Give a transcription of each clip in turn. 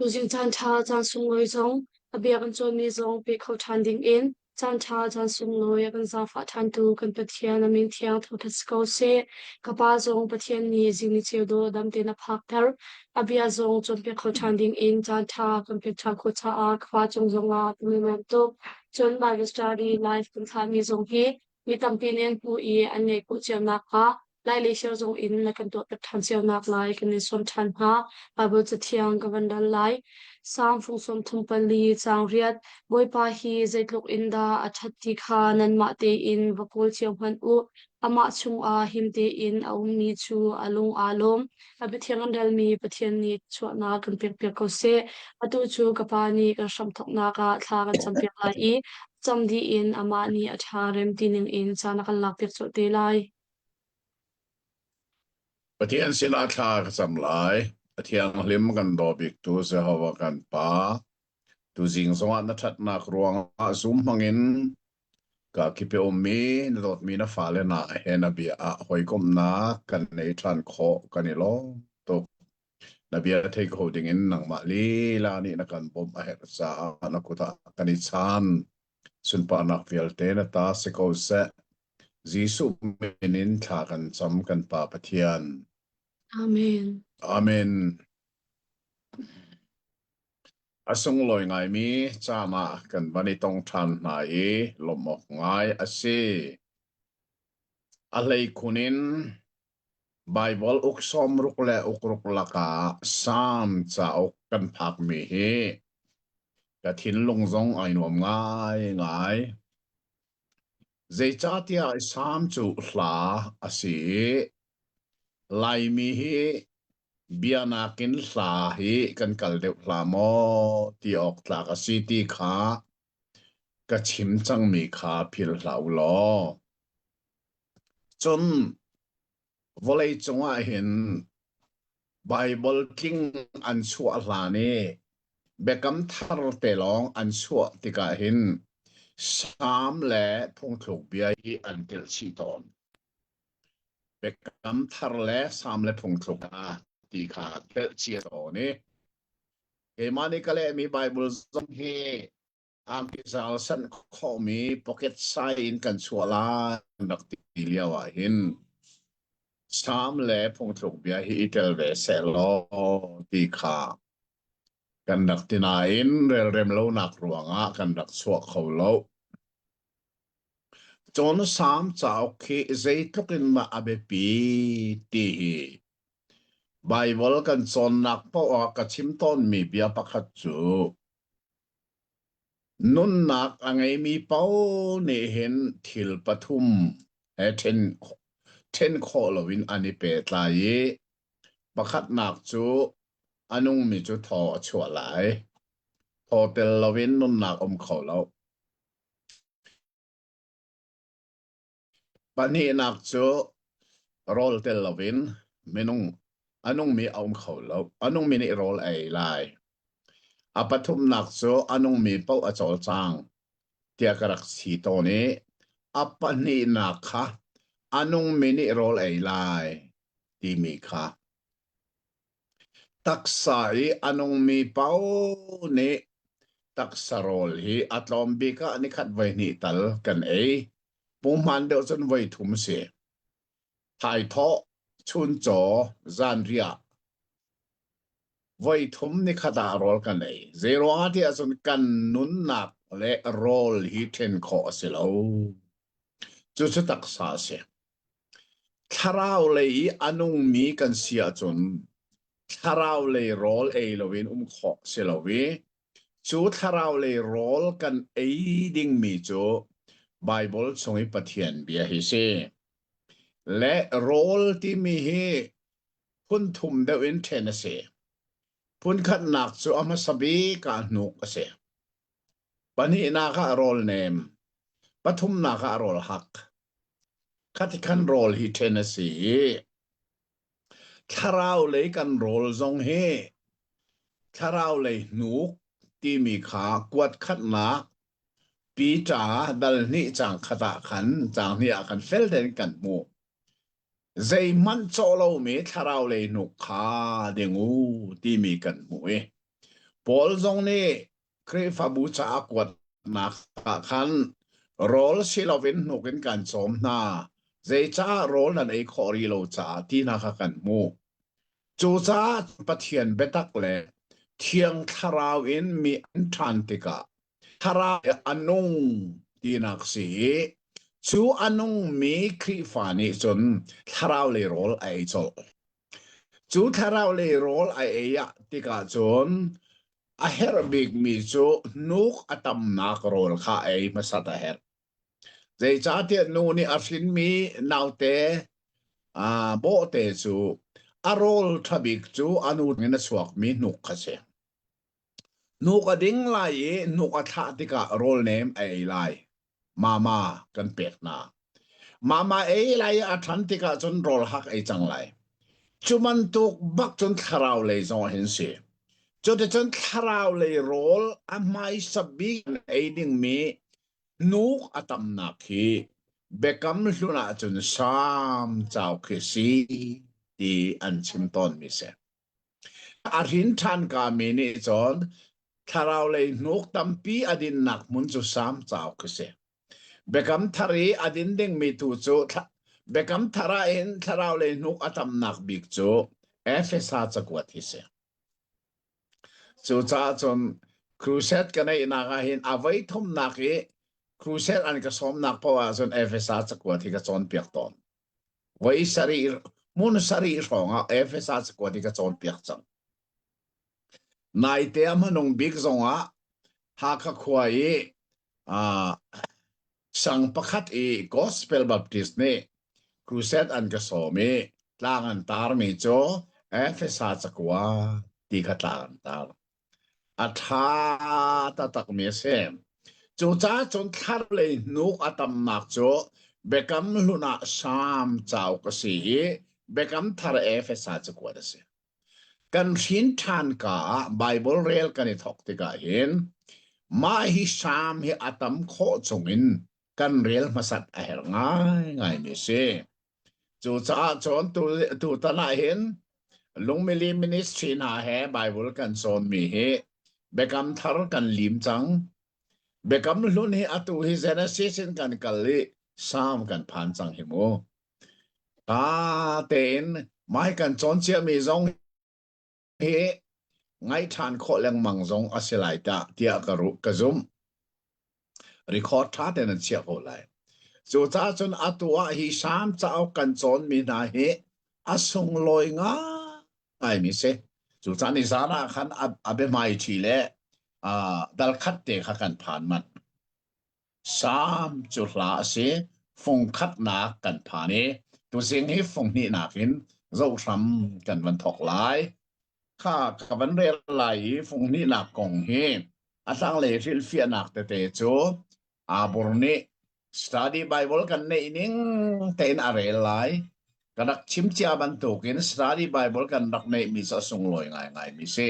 Tuzing caanṭha caan sunglawi zong a bia kan cawnmi zong pe kho ṭhan dingin caanṭha caan sunglawi a kan zaangfah ṭhantu kan Pathian a min thiang thangṭhat si ko seh. Ka pa zong Pathian nih zing ni ceu dawh dam tein a phakter. A bia zong cawnpiak kho ṭhan dingin caanṭha kan pek ṭhan khawh caah ka pa cung zongah kan i nuam tuk. Cun Bible study live kan thlahmi zong hi mi tampi nih an hmuh i an ngaih khawh cio nakhnga Lai lei share zong in na kan tuahpiak ṭhan cio nak lai kan in sawm ṭhan hna. Bible cathiang ka van dal lai. Sang fung sawm thum pali caang riat Bawipa hi zeitluk in dah a ṭhat ti kha nanmah tein va kawl cio hmanh u. Amah chungah him tein a ummi cu a lung aa lawm. A biathiang an relmi Pathian nih chuahnak kan pekpiak ko seh. Atu cu ka Pa nih kan hramthawknak ah thla kan campiak lai i cam dih in amah nih a ṭha rem ti ningin caan a kan lakpiak colh te lai. Pathian sinah thla ka cam lai. A thianghlim kan daw biktu Jehovah kan Pa, tuzing zongah na ṭhatnak ruangah zum hmangin ka kip i ummi na dawtmi na fale hna he na bia ah hawikomhnak kan nei ṭhan khawh kan i lawm tuk. Na bia thei kho dingin nangmah lila nih na kan bawmh a herh caah na kut ah kan i chan. Sunparnak vialte na ta si ko seh. Jesuh min in thla kan cam kan Pa Pathian. Amen. Amen. A sunglawi ngaimi caan ah kan van i tong ṭhan hna i lawmh awk ngai a si. A hleikhun in Baibal uk sawmruk le ukruk lakah Salm cauk kan phakmi hi ka thinlung zong ai nuam ngaingai. Zeicahtiah Salm cu hla a si i Laimi hi bianak in hla hi kan kal deuh hlah maw ti awk tlak a si ti kha ka chim cangmi kha philh hlah u law. Cun vawleicung ah hin Baibal tling an chuah hlan i Biakam Thar te lawng an chuah tikah hin Salm le Phungthluk bia hi an telh chih tawn. Biakam Thar le Salm le Phungthluk ah ti kha telh cia tawn i keimah nih ka lehmi Baibal zong hi angki zal sanh khawhmi pocket size in kan chuah lai rak ti lio ah hin Salm le phungthluk bia hi i tel ve seh law ti kha kan rak ti nain relrem lonak ruangah kan rak chuah kho lo. Cun Salm cauk hi zeitluk in mah a biapi ti hi Baibal kan cawnnak paoh ah ka chim tawnmi bia pakhat cu Nunnak a ngeimi paoh nih hin thil pathum he ṭhen khawh loin an i pehtlai i pakhatnak cu a nungmi cu thaw a chuah lai. Thaw tel loin nunnak um kho lo. Pahnihnak cu rawl tel loin minung a nungmi a um kho lo. A nungmi nih rawl a ei lai. A pathumnak cu a nungmi paoh a cawlcang tiah ka rak si tawn i a pahnihnak kha a nungmi nih rawl ei lai timi kha Taksa i a nungmi paoh nih taksa rawl hi a tlawm bik ah nikhat voihnih tal kan ei. Punghman deuh cun voithum a si. Thaithawh, chuncaw, zanriah. Voithum nikhat ah rawl kan ei. Zeiruangah tiah cun kan nunnak le rawl hi ṭhen khawh a si lo. Cucu taksa a si. Thlarau lei i a nungmi kan si ahcun thlarau lei rawl ei loin um khawh si lo i cu thlarau lei rawl kan ei dingmi cu Baibal chung i Pathian bia hi si. Le rawl timi hi phun thum deuh in ṭhen a si. Phun khatnak cu a hmasa bik ah hnuk a si. Pahnihnak ah rawl nem, pathumnak ah rawl hak. Khatikhan rawl hi ṭhen a si i thlarau lei kan rawl zong hi thlarau lei hnuk timi kha kuat khatnak Peter dal hnih caang khat ah khan caang hnih ah khan fel tein kan hmuh. Zeihmanh cawh lomi thlarau lei hnuk kha ding u timi kan hmuh i. Paul zong nih Khrihfabu caah kuatnak ah khan rawl si loin hnuk in kan cawm hna. Zeicah rawl nan ei khawh rih lo caah tinak kha kan hmuh. Cucaah Pathian biatak le Thiang Thlarau in mi an ṭhan tikah thlarau a nung tinak si i cu a nungmi Khrihfa nih cun thlarau lei rawl a ei colh. Cu thlarau lei rawl a ei ah tikah cun a herh bikmi cu hnuk a tamnak rawl kha ei hmasat a herh. Zeicahtiah nu nih a hrinmi naute bawhte cu a rawl ṭha bik cu a nu in a chuakmi hnuk kha si. Hnuk a ding lai i hnuk a thlah tikah rawl nem a ei lai. Mama kan pek hna. Mama ei lai i a ṭhan tikah cun rawl hak ei cang lai. Cu bantuk bak cun thlarau lei zong hin si. Cuticun thlarau lei rawl a hmaisa bik ei dingmi hnuk a tamnak hi Biakam Hlun ahcun Salm cauk khi si ti an chim tawnmi si. A hrin ṭhan kami nih cun thlarau lei hnuk tampi a dinnak hmun cu Salm cauk khi si. Biakam thar i a din dingmi tu cu Biakam thar ah hin thlarau lei hnuk a tamnak bik cu Efesa cakuat hi si. Cucaah cun crusade ka neihnak ah hin a voi thumnak i crusade an ka sawmnak paoh ahcun Efesa cakuat hi ka cawnpiak tawn. Voi sarih hmun sarih hrawng ah Efesa cakuat hi ka cawnpiak cang. Naite a hmanung bik zongah Hakha khua i uh, sang pakhat i Gospel Baptist nih crusade an ka sawm i tlang an tarmi cu Efesa cakua ti kha tlang an tar. A ṭha taktakmi a si. Cucaah cun thlarlei hnuk a tamnak cu Biakam Hlun ah Salm cauk a si i Biakam Thar Efesa cakuat a si. Kan hrin ṭhan ka ah Baibal rel kan i thawk tikah hin mah hi Salm hi a tam khawh chungin kan rel hmasat a herh ngaingaimi a si. Cucaah cun tutan ah hin Lungmili Ministry hna he Bible kan cawnmi hi Biakam Thar kan lim cang. Biakam Hlun hi atu hi Genesis in kan kal i Psalm kan phan cang hi mu. Ṭha tein mai kan cawn ciami zong hi ngaih ṭhan khawh lengmang zong a si lai tah tiah ka ruh ka zumh. Record ṭha tein an chiah ko lai. Cucaah cun atu ah hi Salm cauk kan cawnmi hna hi a sunglawi ngaimi si. Cucaah nizan ah khan a biahmaiṭhi le dal khat te kha kan phan manh. Salm cu hla a si, fung khatnak kan phan i tuzing hi fung hnihnak in zohhram kan van thawk lai. Kha ka van rel lai i fung hnihnak kong hi a tanglei hrilhfiahnak tete cu Abur nih study Bible kan neih ning tein a rel lai. Ka rak chim cia bantukin study Bible kan rak neihmi cu a sunglawi ngaingaimi si.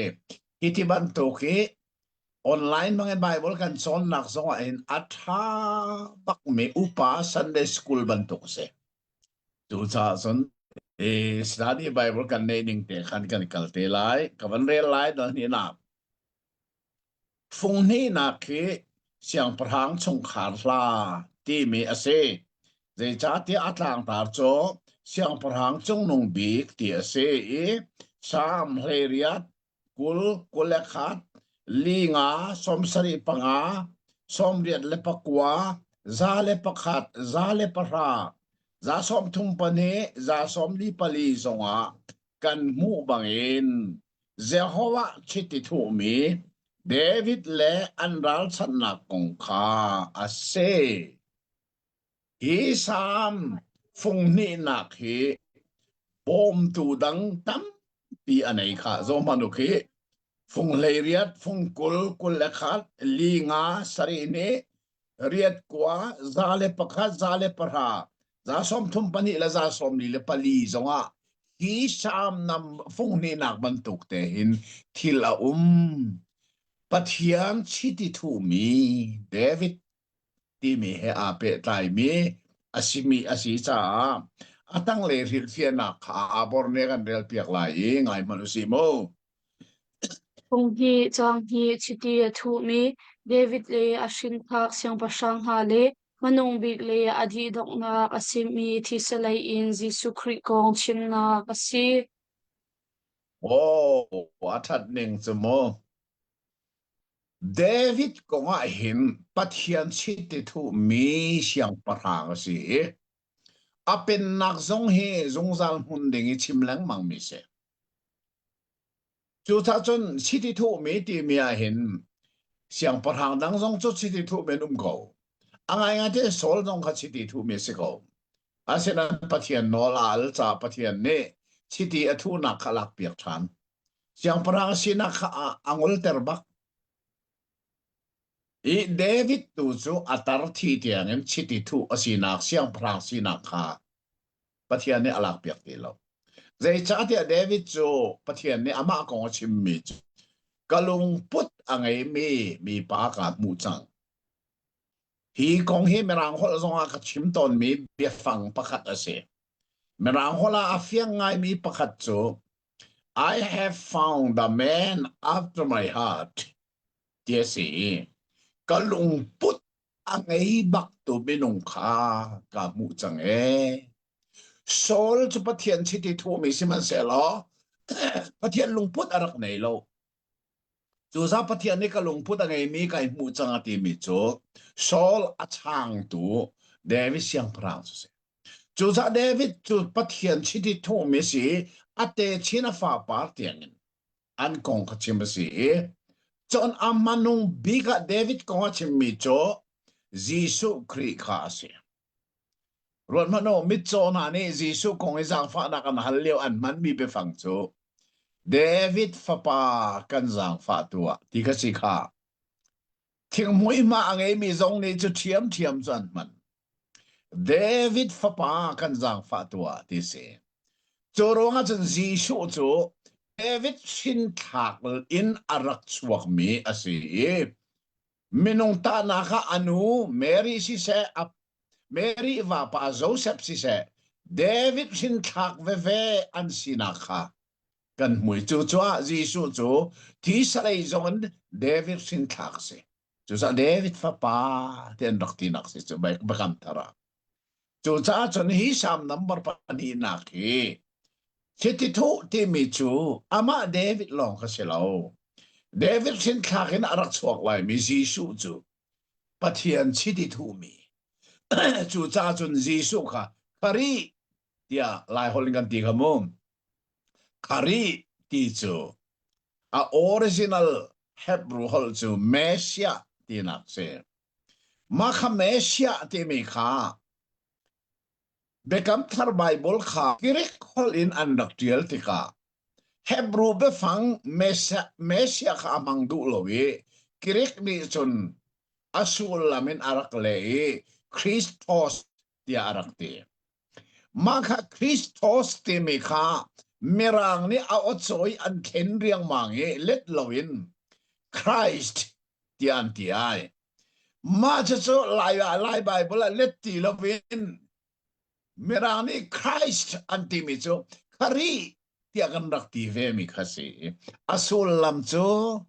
Hi ti bantuk hi Online bangin Bible kan cawnnak zong ah hin a ṭha bakmi upa Sunday school bantuk a si. Cucaah cun i study Bible kan neih ning te khan kan kal te lai. Ka van rel lai dal hnihnak. Fung hnihnak hi siangpahrang chungkhar hla timi a si. Zeicahtiah a tlangtar cu siangpahrang cungnung bik ti a si i Salm 18 20, 21, li nga, 75, 89, 101, 110, 132, 144 zongah kan hmuh bangin Jehovah chiti thuhmi David le an ralchanhnak kong kha a si. Hi salm fung hnihnak hi bawmtu dang tampi a nei kha. Zohhmanh u khi fung 18, fung 20, 21, li nga, sarih nih riat kua, 101, 110, 132 le 144 zongah hi salm nam fung hnihnak bantuk te hin thil a um. Pathian chiti thuhmi David timi he aa pehtlaimi a simi a si caah a tanglei hrilhfiahnak kha aa bor nih kan relpiak lai i ngai hmanh u sih mu. Phung hnih caang hnih chiti a thuhmi David le a hrinthlak siangpahrang hna le hmanung bik le a dihdonghnak a simi thisalei in Jesuh Khrih kong chimnak a si. Aw, a ṭhat ning cu mu. David kong ah hin Pathian chiti thuhmi siangpahrang a si i a pennak zong hi zungzal hmun ding i chim lengmang mi si. Cucaah cun chiti thuhmi timi ah hin siangpahrang dang zong cu chiti thuhmi an um ko. A ngaingai te Saul zong kha chiti thuhmi a si ko. Asinain Pathian nawl a al caah Pathian nih chiti a thuhnak kha a lakpiak ṭhan. Siangpahrang sinak kha a, a ngolter bak. I David tu cu a tar thi tiangin chiti thuh a sinak siangpahrang sinak kha Pathian nih a lakpiak ti lo. Zeicahtiah David cu Pathian nih amah kong a chimmi cu ka lungput a ngeimi mipa kaa hmuh cang. Hi kong hi Mirang holh zongah ka chim tawnmi biafang pakhat a si. Mirang holh ah a fiang ngaimi pakhat cu I have found the man after my heart ti a si i ka lungput a ngei bak tu minung kha ka hmuh cang ee. Saul cu Pathian chiti thuhmi sihmanhsehlaw Pathian lungput a rak nei lo. Cuza Pathian nih ka lungput a ngeimi kai hmuh cang a timi cu Saul a changtu David siangpahrang cu si. Cucaah David cu Pathian chiti thuhmi si a techin a fapar tiangin an kong kha chim a si i cun a hmanung bik ah David kong a chimmi cu Jesuh Khrih kha a si. Ruat hmanh u, mitcaw hna nih Jesuh kong i zaangfahnak an hal lio an hmanmi biafang cu David fapa kan zaangfah tuah ti kha si kha. Thinghmui hma a ngeimi zong nih cu ṭhiamṭhiam cu an hman. David fapa kan zaangfah tuah ti si. Cu ruangah cun Jesuh cu David hrinthlak in a rak chuakmi a si i minung tahnak ah a nu Mary siseh, a Mary vapa Joseph siseh, David hrinthlak veve an sinak kha kan hmui. Cucaah Jesuh cu thisalei zong in David hrinthlak a si. Cucaah David fapa ti an rak tinak si cu Biakam Thar ah. Cucaah cun hi Salm number pahnihnak hi chiti thuh timi cu amah David lawng kha si lo. David hrinthlak in a rak chuak laimi Jesuh cu Pathian chiti thuhmi. Cucaah cun Jesuh kha Kharih tiah Laiholh in kan ti kha mu. Kharih ti cu a original Hebrew holh cu Messiah tinak si. Mah kha Messiah timi kha Biakam Thar Bible kha Greek holh in an rak ṭial tikah Hebrew biafang Messiah kha a hmang duh lo i Greek nih cun a sullam in a rak leh i Christos tiah a rak ti. Mah kha Christos timi kha Mirang nih a awcawi an thlen riangmang i let loin Christ tiah an ti ai. Mah cucu Lai ah Lai Bible ah let ti loin Mirang nih Christ an timi cu Kharih tiah kan rak ti vemi kha si. A sullam cu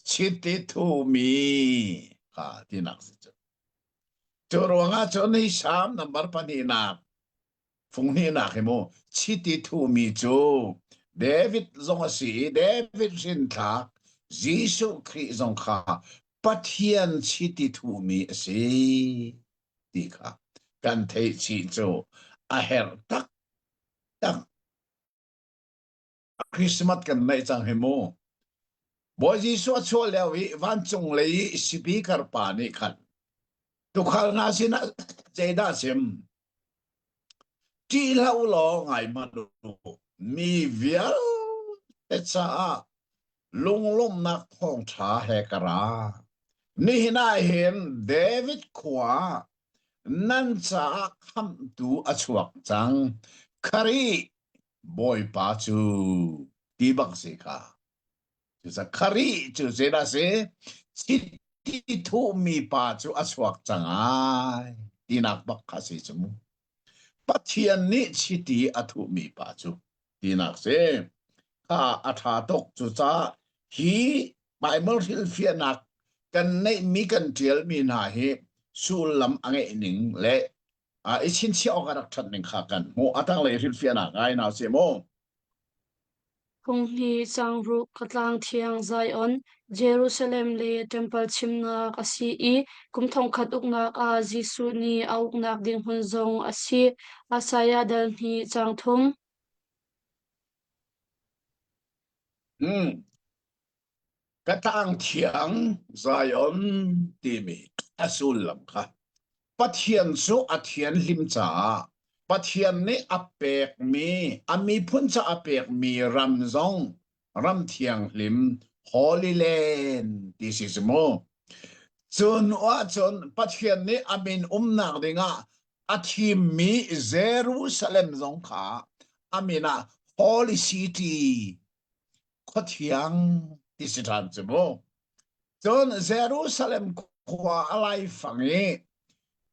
chiti thumi kha tinak si cu. Cu ruangah cun hi Salm nambar pahnihnak funghnihnak hi mu chiti thumi cu David zong a si i David hrinthlak Jesuh Khrih zong kha Pathian chiti thumi a si ti kha kan theih chih cu a herh taktak. Christmas kan neih cang hi mu. Bawi Jesuh a chuah lio i vancung lei i speaker pa nih khan tukhal hna sinah zeidah a chim? Ṭih hlah u law ngai hmanh u. Mi vialte caah lunglawmhnak thawngṭha he ka ra. Nihin ah hin David khua nan caah khamhtu a chuak cang. Kharih Bawipa cu ti bak si kha. Cucaah Kharih cu zeidah si? Chiti thuhmi pa cu a chuak cang ai tinak bak kha si cu mu. Pathian nih chiti a thuhmi pa cu tinak si. Kha a ṭha tuk. Cucaah Hi Baibal hrilhfiahnak kan neihmi kan ṭialmi hna hi sullam a ngeih ning le i chinchiah awk a rak ṭhat ning kha kan hmuh. A tanglei hrilhfiahnak ngai hna sih mu. Phunghnih Cangruh Catlang Thiang Zion, Jerusalem le Temple chimnak a si i kum thongkhat uknak ah Jesuh nih a uknak ding hmun zong a si. Isaiah dal hnih caang thum. Hmm. Catlang Thiang Zion timi a sullam kha Pathian cu a thianhlim caah Pathian nih a pekmi a miphun ca a pekmi ram zong ram thianghlim Holy Land ti si si mu. Cun ahcun Pathian nih a min umnak dingah a thimmi Jerusalem zong kha a min ah Holy City khuathiang ti si ṭhan cu mu. Cun Jerusalem khua a laifang i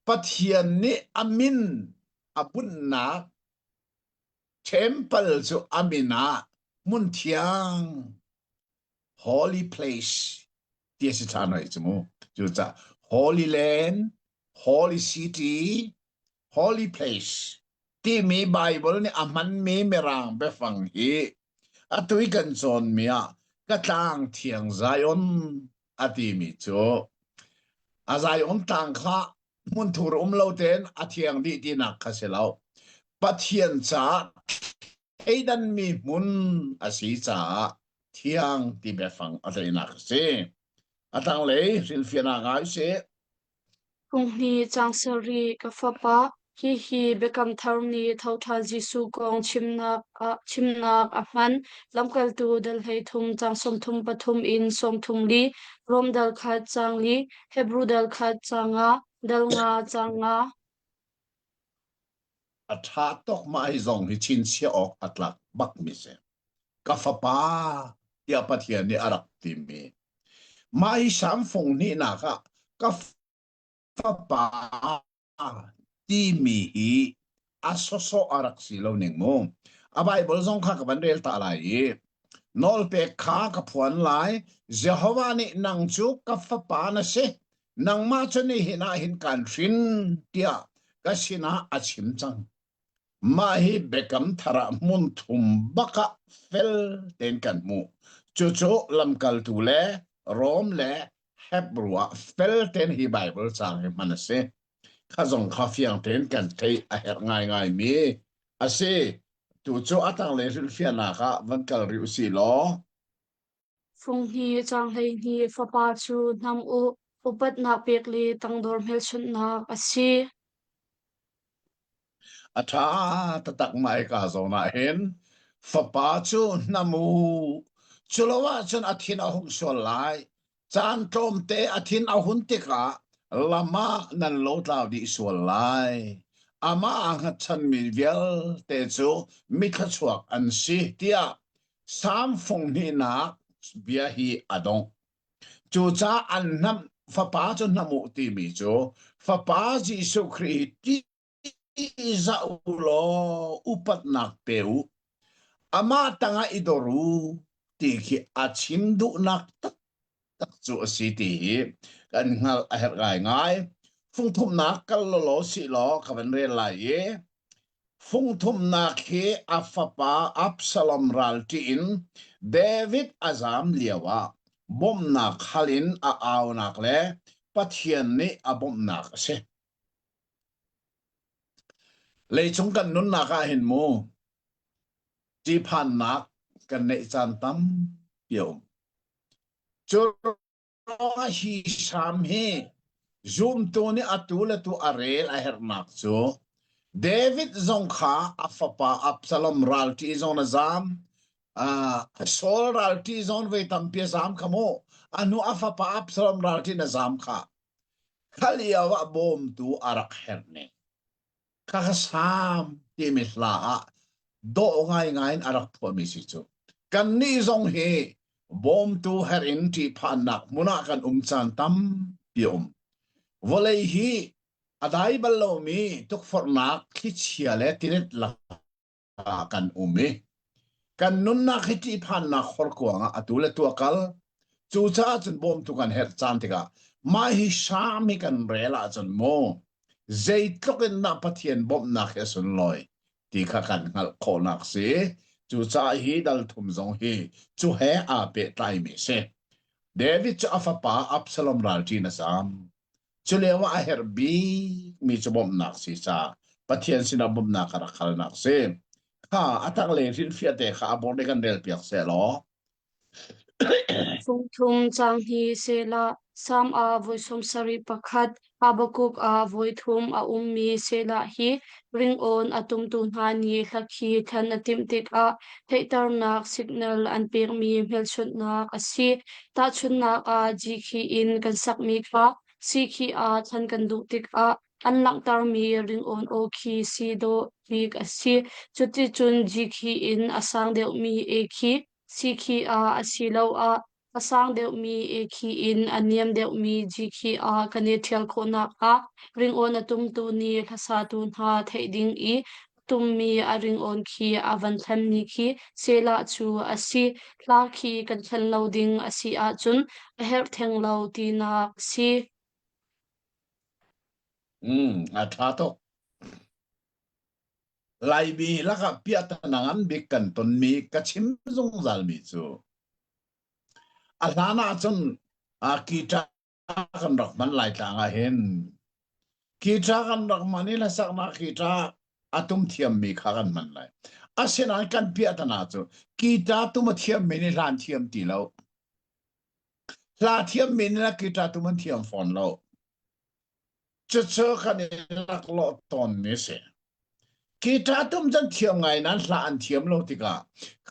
Pathian nih a min a bunhnak temple cu a min ah hmun thiang holy place ti a si ṭhan hoi cu mu. Cucaah Holy Land, Holy City, Holy Place timi Baibal nih a hmanmi Mirang biafang hi atu i kan cawnmi ah ka tlang thiang Zion a timi cu a Zion tlang kha hmunthur um lo tein a thiang dih tinak kha si lo. Pathian caah thleidanmi hmun a si caah thiang ti biafang a tleinak a si. A tanglei hrilhfiahnak ngai sih. Phunghnih caang sarih ka fapa, hihi Biakam Thar nih thoṭhan Jesuh kong chimnak ah chimnak a hman. Lamkaltu dal 13 caang 33 in 34, Rom dal khat caang li, Hebru dal khat caang nga, dal nga caang nga. A ṭha tuk mah hi zong hi chinchiah awk a tlak bak mi si. Ka fapa tiah Pathian nih a rak timi. Mah hi samfung hnihnak ah ka fapa timi hi a sawsawh a rak si lo ning mu. A Bible zong kha ka van rel ta lai i nawlpek kha ka phuan lai. Jehovah nih nang cu ka fapa na si. Nangmah cu nihin ah hin kaan hrin tiah ka sinah a chim cang. Mah hi Biakam Thar ah hmun thum bak ah fel tein kan hmuh. Cucu lamkaltu le Rom le Hebru ah fel tein hi Baibal caang hi hman a si. Kha zong kha fiang tein kan theih a herh ngaingaimi a si. Tu cu a tanglei hrilhfiahnak ah van kal rih u sih law. Funghnih caang 12 fapa cu hnam u, upatnak pek le tangdor hmelchunhnak a si. A ṭha taktak mai ka zawn ah hin fapa cu hnam u. Culo ahcun a thin a hung sual lai. Caan tlawmte a thin a hun tikah lam ah nan lotlau dih sual lai. Amah aa hngatchanmi vialte cu mithluachuak an si tiah Salm fung hnihnak bia hi a dongh. Cucaah an hnamh fapa cu hnam u timi cu fapa Jesuh Khrih hi ṭihzah u law upatnak pe u. Amah tangah i dor u ti khi a chim duhnak taktak cu a si ti hi kan hngalh a herh ngaingai. Fungthumnak kal lawlaw sih law ka van rel lai i Fungthumnak hi a fapa Absalom ralṭih in David a zaam lioah bawmhnak hal in a aunak le Pathian nih a bawmhnak a si. Leicung kan nunnak ah hin mu ṭihphannak kan neih caan tampi a um. Cu hi Salm hi zumtu nih atu le tu a rel a herhnak cu David zong kha a fapa Absalom ralṭi zong a zaam uh, Saul ralṭi zong voi tampi a zaam kha mu a hnu a fapa Absalom ralṭi na zaam kha kha lio ah bawmtu a rak herh ning Khakha Salm timi hla ah dawh ngaingai in a rak phuahmi si cu. Kannih zong hi bawmtu herh in ṭihphannak hmun ah kan um caan tampi a um. Vawlei hi a dai bal lomi tukforhnak thlichia le tilet lakah kan um i kan nunnak hi ṭihphannak horkuang ah atu le tu a kal. Cucaah cun bawmtu kan herh caan tikah mah hi hram hi kan rel ahcun mu zeitluk in dah Pathian bawmhnak hi a sunlawi ti kha kan hngalh khawhnak si. Cucaah hi dal thum zong hi cu he aa pehtlaimi a si. David cu a fapa Absalom ralṭin a zaam. Cu lio ah a herh bikmi cu bawmhnak si caah Pathian sinah bawmhnak a rak halnak si. Kha a tanglei hrilhfiah te kha a bor nih kan relpiak seh law Fungthum cang hi Selah, Salm ah voi 71, Habakkuk ah voi thum a ummi Selah hi ringawn a tumtu hna nih hlakhi thlen a timh tikah theihternak signal an pekmi hmelchunhnak a si. Tahchunhnak ah Gkhi in kan sakmi kha Sikhi ah thlen kan duh tikah an langhtermi ringawn aw khi si dawh bik a si. Cuticun Gkhi in a sang deuhmi A khi Sikhi ah asiloah a sang deuhmi ekhi in a niam deuhmi gkhi ah kan i ṭhial khawh nakhnga ringawn a tumtu nih hlasatu hna theih ding i a tummi a ringawn khi a van thlenmi khi Selah cu a si. Hla khi kan thlen lo ding a si ahcun a herh theng lo tinak a si. Mm, a ṭha tuk. Laimi lakah piahtana ngan bik kan tonmi ka chim zungzalmi cu a hlan ahcun guitar kan rak hman Laitlang ah hin guitar kan rak hman i hlasaknak guitar a tum thiammi kha kan hman lai. Asinain kan piahtana cu guitar tum a thiammi nih hla an thiam ti lo. Hla thiammi nih guitar tum an thiam fawn lo. Cucu kan i laklawh tawnmi a si. Guitar tum can thiam ngai nain hla an thiam lo tikah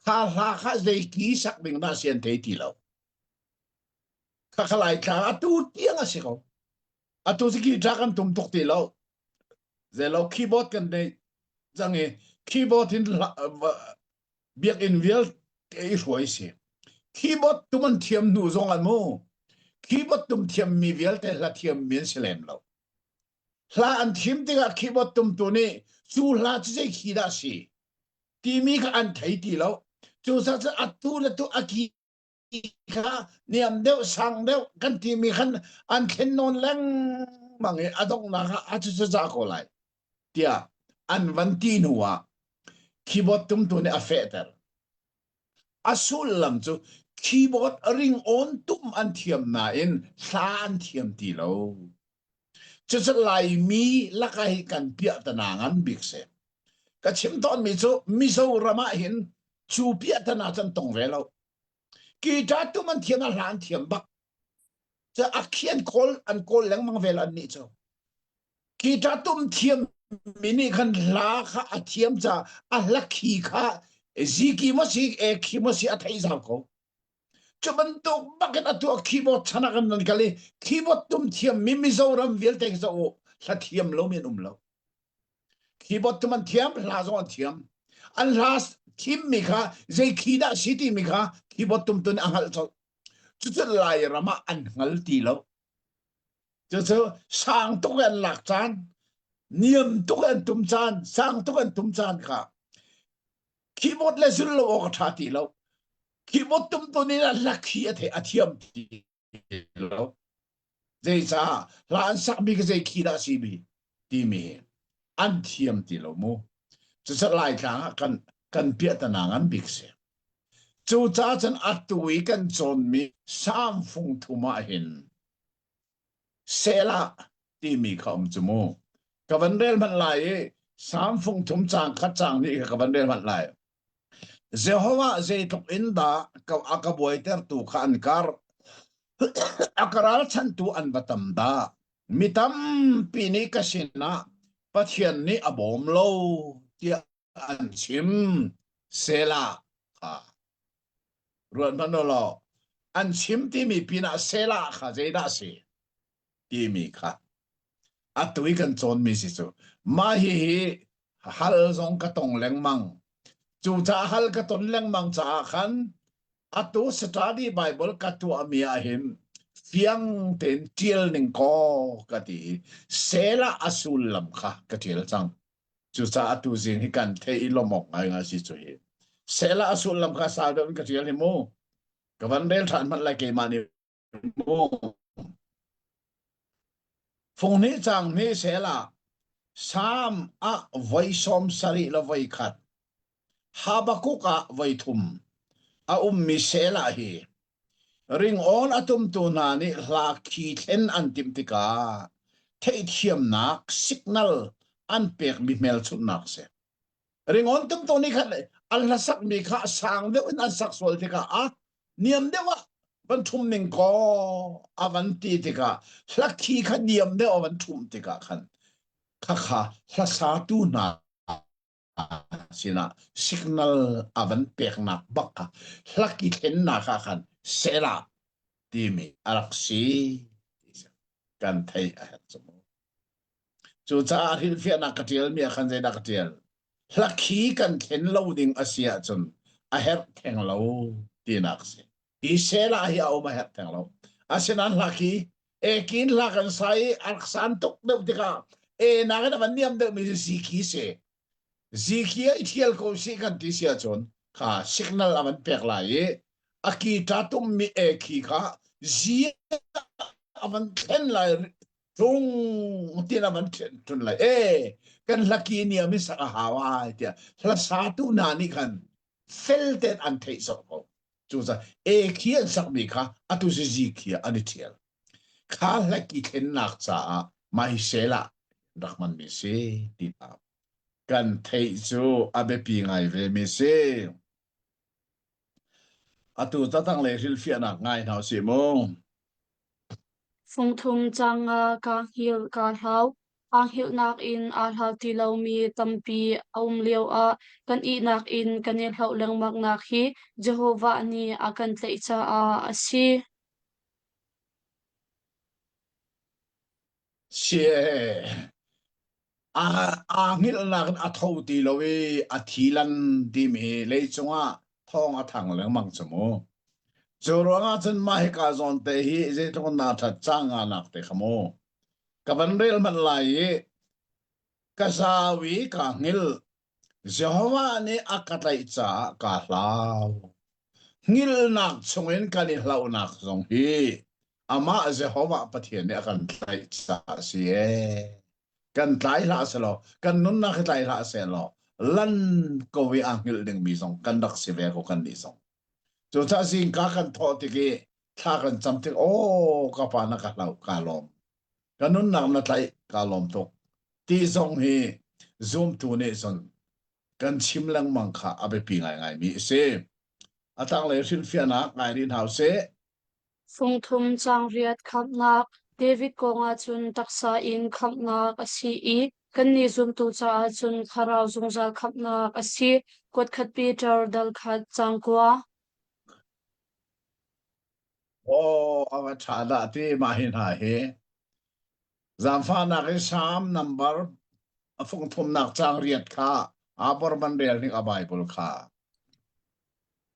kha hla kha zei ki sak ding dah si an thei ti lo. Kha kha Laitlang atu tiang a si ko. Atu si guitar kan tum tuk ti lo. Zeilo keyboard kan nei cang i keyboard in biakinn vialte i hruai si. Keyboard tum an thiam hnu zong an mu. Keyboard tum thiammi vialte hla thiammi an si lem lo. Hla an thim tikah keyboard tumtu nih cu hla cu zei khi dah si timi kha an thei ti lo. Cucaah cun atu le tu a ki kha niam deuh sang deuh kan timi khan an thlen nawn lengmang i a donghnak ah a cu za ko lai tiah an van ti hnu ah keyboard tumtu nih a fehter. A sullam cu keyboard ringawn tum an thiam nain hla an thiam ti lo. Cucu Laimi lakah hi kan piahtana ngan bik si. Ka chim tawnmi cu Mizoram ah hin cu piahtana cu an tong ve lo. Guitar tum an thiam ah hla an thiam bak. Cu a khi an kawl an kawl lengmang ve lo annih cu. Guitar tum thiam mi nih khan hla kha a thiam caah a hla khi kha ziki maw si e khi maw si a theih zau ko. Cu bantuk bakin atu a keyboard chan ah kan nan kal i keyboard tum thiam mi Mizoram vialte khi zoh u hla thiam lo mi an um lo. Keyboard tum an thiam, hla zong an thiam. An hla thim mi kha zei khi dah si ti mi kha keyboard tum tun a hngalh colh. Cucu Lairam ah an hngal ti lo. Cucu sang tuk an lak caan, niam tuk an tum caan, sang tuk an tum caan kha keyboard le zul lo awk a ṭha ti lo. Keyboard tum tu nih hla khi a the a thiam ti lo. Zeicah hla an sakmi ka zei khi dah si mi timi hi an thiam ti lo mu. Cucu Laitlang ah kan kan piahtana ngan bik si. Cucaah cun atu i kan cawnmi Salm fung thum ah hin Selah timi kha um cu mu. Ka van rel hmanh lai i Salm fung thum caang khat caang hnih kha ka van rel hmanh lai. Jehovah zeitluk in dah a ka buaitertu kha an karh, a ka ralchanhtu an va tam dah. Mi tampi nih ka sinah Pathian nih a bawm lo tiah an chim. Selah kha ruat hmanh u law an chim timi pinah Selah kha zeidah a si timi kha atu i kan cawnmi si cu mah hihi hal zong ka tong lengmang cucaah hal ka ton lengmang caah khan atu study Bible ka tuahmi ah hin fiang tein ṭial ning kaw ka ti i Selah a sullam kha ka ṭial cang cucaah atu zing hi kan theih i lawmh awk ngaingai si cu hi Selah a sullam kha sau deuh in ka ṭial hi mu. Ka van rel ṭhan hmanh lai keimah nih mu. Fung hnih cang hnih sela Salm ah voi 70 le voi khat, Habakkuk ah voi thum a ummi Selah hi ringawn a tumtu hna nih hla khi thlen an timh tikah theihthiamnak signal an pekmi hmelchunhnak a si. Ringawn tumtu nih khan an hlasakmi kha sang deuh in an sak sual tikah a niam deuh ah van ṭhum ning kaw a van ti tikah hlakhi kha niam deuh a van ṭhum tikah khan khakha hlasatu hna sinah signal a van peknak bak kha hlaki thlennak ah khan Selah timi a rak si kan theih a herh cu mu. Cucaah hrilhfiahnak ka ṭialmi ah khan zeidah ka ṭial? Hlakhi kan thlen lo ding a si ahcun a herh theng lo tinak a si. Hi Selah hi a um a herh theng lo. Asinain hlakhi ekin hla kan sa i a rak san tuk deuh tikah e nakin a van niam deuhmi cu ziki si. Ziki ah i ṭhial ko sih kan ti si ahcun kha signal a van pek lai i a ki ṭa tummi e khi kha zi a van thlen lai tung tin a van ṭun lai e kan hlaki niam i sak a hau ai tiah hlasatu hna nih khan fel tein an theih zok ko cucaah e khi an sakmi kha atu zizi khi an i ṭhial kha hlaki thlennak caah maisel ah rak hmanmi si ti kan theih cu a biapi ngai ve mi si atu tatang le hrilhfiahnak ngai hna usih mu Fungthum canga kaa hngilh kaa hlau. Aa hngilhnak in aa hlau ti lomi tampi a um lioah kan ihnak in kan i hlauh lengmangnak hi Jehovah nih a kan tlaih caah a si. Sie aa hngilhnak in a tho ti lo i a thi lan timi hi leicung ah thawng a thang lengmang cu mu. Cu ruangah cun mah hika zawn te hi zeitluk in naa ṭhat cang nga nak te kha mu. Ka van rel hmanh lai i ka zau i kaa hngilh. Jehovah nih a ka tlaih caah kaa hlau. Hngilhnak chungin kan i hlauhnak zong hi amah Jehovah Pathian nih a kan tlaih caah a si ee. Kan tlai hlah selaw, kan nunnak hi tlai hlah sehlaw, lan ko i aa hngilh dingmi zong kan rak si ve ko kan nih zong. Cucaah zingka kan thawh tik i thla kan cam tik, aw ka pa na ka hlauh kaa lawm. Ka nunnak na tlaih kaa lawm tuk. Ti zong hi zumtu nih cun kan chim lengmang kha a biapi ngaingaimi a si. A tanglei hrilhfiahnak ngai rih hna usih. Fungthum cangriat khamhnak David kong ahcun taksa in khamhnak a si i kannih zumtu caah cun thlarau zungzal khamhnak a si. Kuatkhat Peter dal khat cang kua. Aw, a va ṭha dah ti mah hi hna hi. Zaangfahnak i Salm nambar a fungthumnak caang riat kha aa borman rel ning a Baibal kha.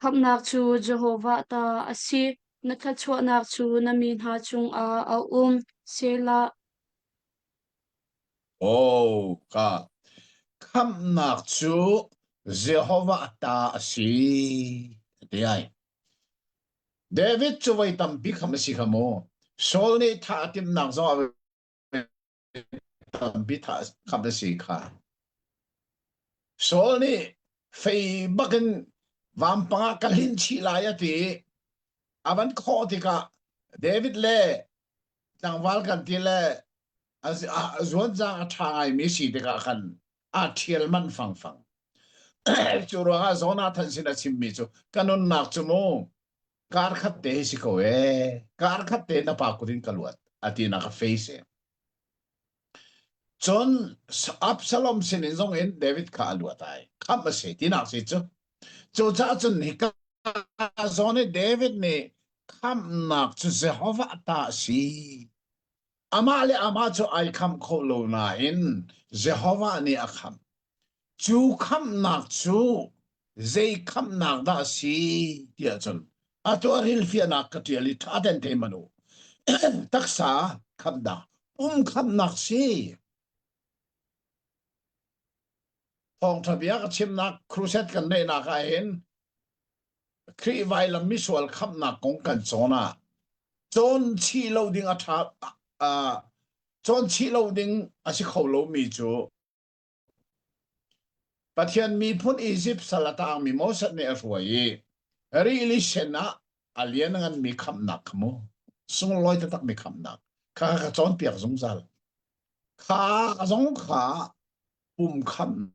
Khamhnak cu Jehovah ta a si, na thluachuahnak cu na mi hna cungah a um. Selah. Oh, ka khamhnak cu Jehovah ta a si, ti ai. David cu voi tampi kham a si kha mu. Saul nih thah a timhnak zong ah tampi thah kham a si kha. Saul nih fei bakin vampang ah ka hlin chih lai a ti. A van khawh tikah David le tlangval kan ti le a zuanzang a ṭha ngaimi si tikah khan aa ṭhial manh fangfang. Cu ruangah Jonathan sin a chimmi cu ka nunnak cu mu kar khat te hi si ko ee kar khat te na pa kut in ka luat a tinak a face e. Cun Absalom sin in zong in David kha a luat ai khamh a si tinak si cu cucaah cun hika zawn i David nih khamhnak cu Jehovah ta a si Amah le amah cu ai khamh kho lo nain Jehovah nih a khamh. Cu khamhnak cu zei khamhnak dah a si tiah cun atu a hrilhfiahnak ka ṭial i ṭha ten thei hmanh u. Taksa khamhnak, pum khamhnak si. Thawngṭha bia ka chimnak crusade kan neihnak ah hin. Khrih vailam misual khamhnak kong kan cawn ah cawn chih lo ding a ṭha uh, cawn chih lo ding a si kho lomi cu Pathian miphun Izipt sal a tangmi Moses nih a hruai i rili sen ah a liannganmi khamhnak kha mu sunglawi taktakmi khamhnak kha ka cawnpiak zungzal. Kha zong kha pum khamh.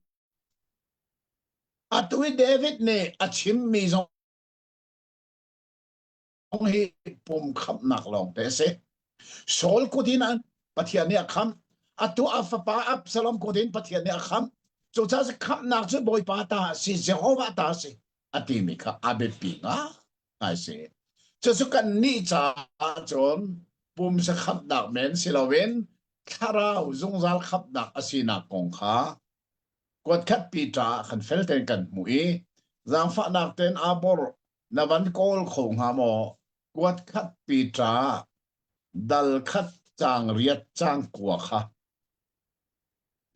Atu i David nih a chimmi zong hi pum khamhnak lawngte a si. Saul kut in Pathian nih a khamh. Atu a fapa Absalom kut in Pathian nih a khamh. Cucaah khamhnak cu Bawipa ta a si, Jehovah ta a si a timi kha a biapi ngai si. Cucu kannih caah cun pumsa khamhnak men si loin thlarau zungzal khamhnak a sinak kong kha kuatkhat Peter ah kan fel tein kan hmuh i zaangfahnak tein aa bor na van kawl kho hnga maw? Kuatkhat Peter dal khat caang riat caang kua kha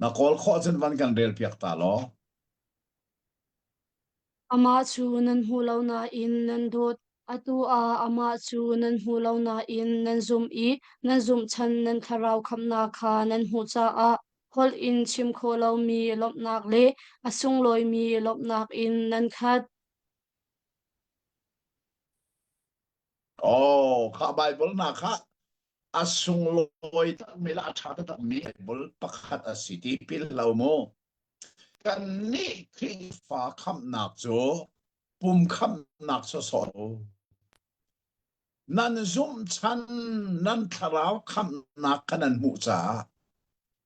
na kawl khawh cun van kan rel piak ta law. Amah cu nan hmu lo nain nan dawt. Atu ah amah cu nan hmu lo nain nan zumh i nan zumhchan nan thlarau khamhnak kha nan hmuh caah holh in chim khawh lomi lawmhnak le a sunglawimi lawmhnak in nan khat. Oh, kha Bible na kha a sunglawi takmi le a ṭha takmi Bible pakhat a si ti pil lo mu. Kannih Khrihfa khamhnak cu pum khamhnak sawsawh lo. Nan zumhchan nan thlarau khamhnak kha nan hmuh caah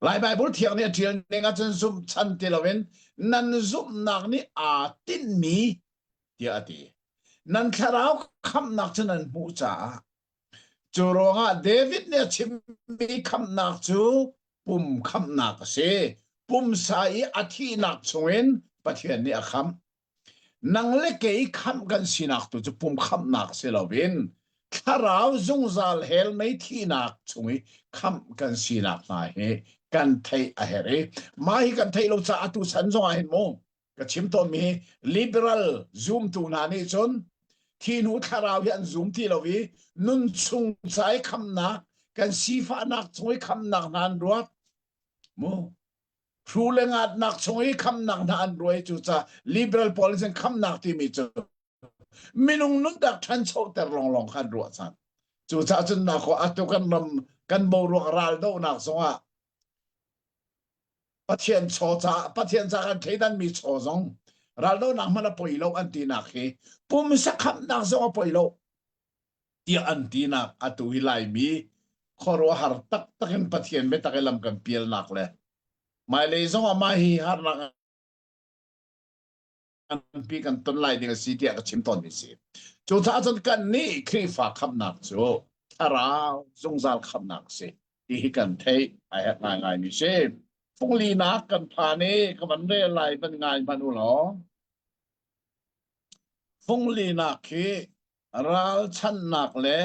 Lai Bible thiang nih a ṭial ning ahcun zumhchan ti loin nan zumhnak nih aa tinhmi tiah a ti. Nan thlarau khamhnak cu nan hmuh caah cu ruangah David nih a chimmi khamhnak cu pum khamhnak a si. Pumsa i a thihnak chungin Pathian nih a khamh. Nang le kei khamh kan sinak tu cu pum khamhnak si loin thlarau zungzal hell mei thihnak chung i khamh kan sinak hna hi kan theih a herh i mah hi kan theih lo caah atu chan zong ah hin mu ka chim tawnmi hi liberal zumtu hna nih cun thi hnu thlarau hi an zum ti lo i nun chung ca i khamhnak kan sifahnak chung i khamhnak hna an ruat mu hru le ngatnak chung i khamnak hna an ruai cu ca liberal pawl nih khamnak timi cu minung nunnak ṭhanchoter lawnglawng khan ruah cang cucaah cun na ko atu kan ram kan boruak ral dohnak zongah Pathian chaw ca Pathian ca kan thleidan mi chaw zong raldohnak hmanh a poi lo an tinak hi pumsa khamnak zong a poi lo tiah an tinak atu hi Laimi khuaruahhar taktak in Pathian biatak i lam kan pialnak le hmailei zong ah mah hi harnak nganpi kan ton lai ding a si tiah ka chim tawnmi si. Cucaah cun kan nih Khrihfa khamhnak cu thlarau zungzal khamhnak a si ti hi kan theih a herh ngaingaimi si. Funglinak kan phan i ka van rel lai van ngai hmanh u law. Funglinak hi ralchanhnak le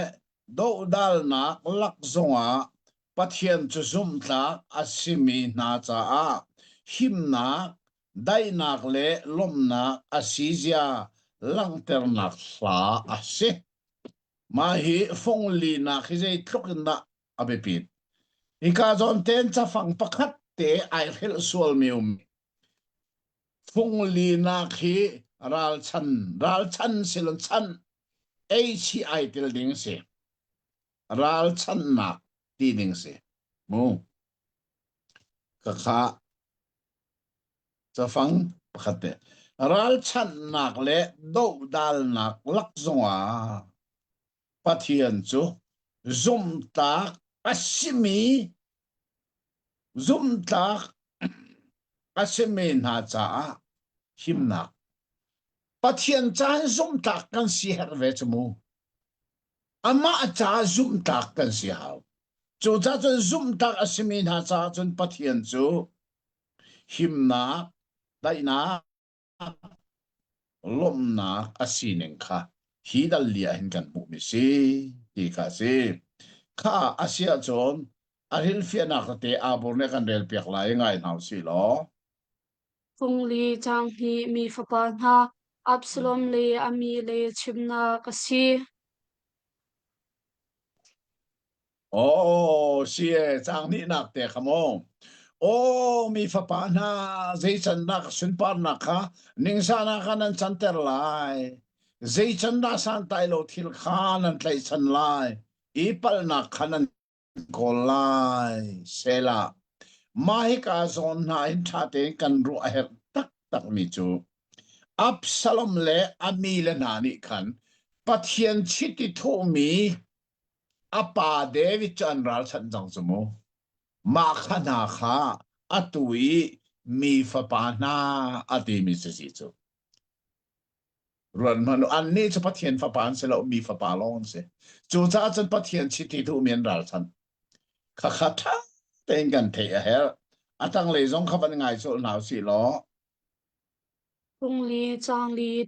dohdalnak lak zongah Pathian cu zumhtlak a simi hna caah himnak, daihnak le lawmhnak a si zia langhternak hla a si. Mah hi fung linak hi zeitluk in dah a biapit. Hika zawn ten cafang pakhat te ai hrilh sualmi um. Fung linak hi ralchan, ralchan silon chan, ei chi ai tel ding si. Ralchannak ti ding si. Mu. Ka kha cafang pakhat te. Ralchannak le dohdalnak lak zongah Pathian cu zumhtlak a simi zumhtlak a simi hna caah himnak Pathian caan zumhtlak kan si herh ve cu mu. Amah caah zumhtlak kan si hau. Cucaah cun zumhtlak a simi hna caah cun Pathian cu himnak, daihnak, lawmhnak a sining kha hi dal li ah hin kan hmuhmi si ti kha a si. Kha a si ahcun a hrilhfiahnak tete Abur nih a kan relpiak lai i ngai hna usih law. Fungli caang hnih mi fapa hna. Absalom le a mi le chimnak a si. Aw, si e, caang hnihnak te kha maw? Aw, mi fapa hna, zei can dah ka sunparnak kha ningzahnak ah nan canter lai? Zei can dah santlai lo thil kha nan tlaihchan lai i palhnak kha nan kawl lai? Selah. Mah hika zawn hna hin ṭha tein kan ruah a herh taktakmi cu Absalom le a mi le hna nih khan Pathian chiti thuhmi A pa David cu an ralchanh cang cu mu. Mah kha hna kha atu i mi fapa hna a timi si cu. Ruat hmanh u, annih cu Pathian fapa an si lo, mi fapa lawng an si. Cucaah cun Pathian chiti duhmi an ralchanh. Khakha ṭha tein kan theih a herh. A tanglei zong kha van ngai colh hna usih law Phungli, cangli,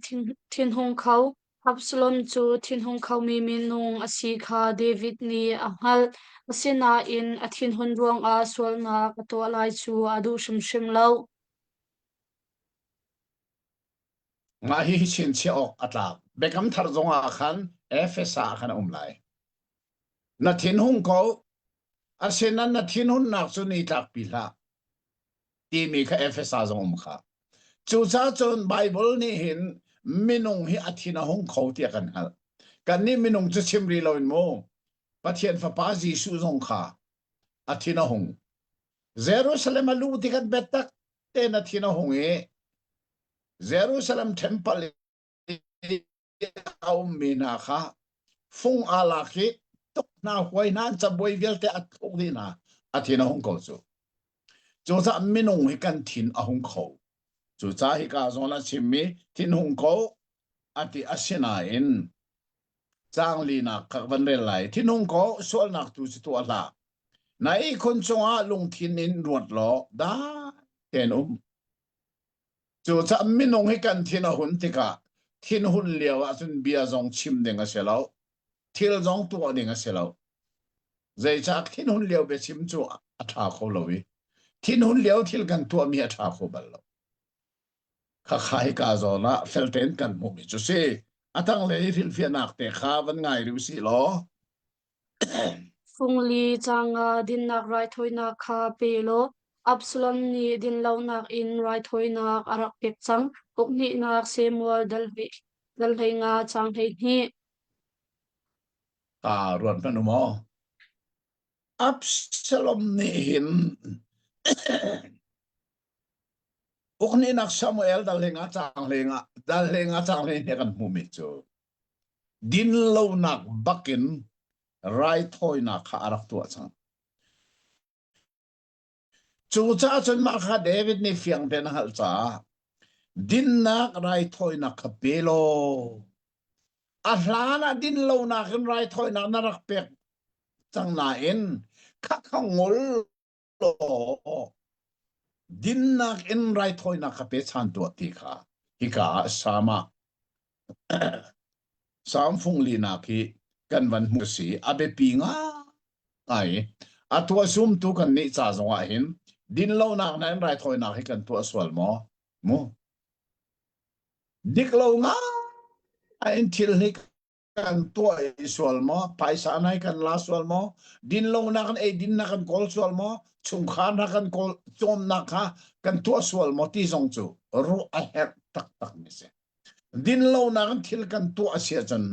thinhung kho. Absalom cu thinhung khomi minung a si kha David nih a hngalh. Asinain a thinhun ruangah sualnak a tuah lai cu a duh hrimhrim lo. Mah hihi chinchiah awk a tlak. Biakam thar zongah khan Efesa ah khan a um lai. Na thinhung ko, asinain na thinhunnak cu ni tlakpi hlah. Timi kha Efesa zong um kha. Cucaah cun Baibal nih hin minung hi a thin a hung kho tiah kan hngalh. Kannih minung cu chim rih loin mu Pathian Fapa Jesuh zong kha a thin a hung. Jerusalem a luh tikah biatak tein a thin a hung i Jerusalem temple a ummi hna kha fung aa lak i tuk hna huai hna an cabuai vialte a thluk dih hna a thin a hung ko cu cucaah minung hi kan thin a hung kho cucaah hika zawn a chimmi thin hung ko a ti asinain caang linak kha van rel lai thin hung ko sualnak tu cu tuah hlah na ihkhun cungah lungthin in ruat law dai tein um Cucaah minung hi kan thin a hun tikah thinhun lio ahcun bia zong chim ding a si lo. Thil zong tuah ding a si lo. Zeicah thinhun lio biachim cu a ṭha kho lo i thinhun lio thil kan tuahmi a ṭha kho bal lo. Khakha hika zawn ah fel tein kan hmuhmi cu si. A tanglei hrilhfiahnak te kha van ngai rih usih law Fungli canga dinnak raithawinak kha pe law Absalom nih dinlonak in raithawinak a rak pek cang. Uk hnihnak Samuel dal 15 caang 12. Ta ruat hmanh u maw? Absalom nih hin Ukhnihnak Samuel dal 15 caang 15 dal 15 caang 12 kan hmuhmi cu Dinlonak bakin raithawinak kha a rak tuah cang. Cucaah cun mah kha David nih fiang tein a hngalh caah dinnak raithawinak kha pe law a hlan ah dinlonak in raithawinak na rak pek cang nain khakha ngol law dinnak in raithawinak kha pe chan tuah ti kha hika ah Salm ah Salm fung linak hi kan van hmuh si a biapi ngai a tuah zumtu kan nih ca zong ah hin dinlonak na in raithawinak hi kan tuah sual maw mu dik lo ngai in thil hi kan tuah i sual maw phaisa nai kan la sual maw dinlonak in eidinnak kan kawl sual maw chungkhar hna kan kawl cawmnak kha kan tuah sual maw ti zong cu ruah a herh taktak mi si dinlonak in thil kan tuah a si ahcun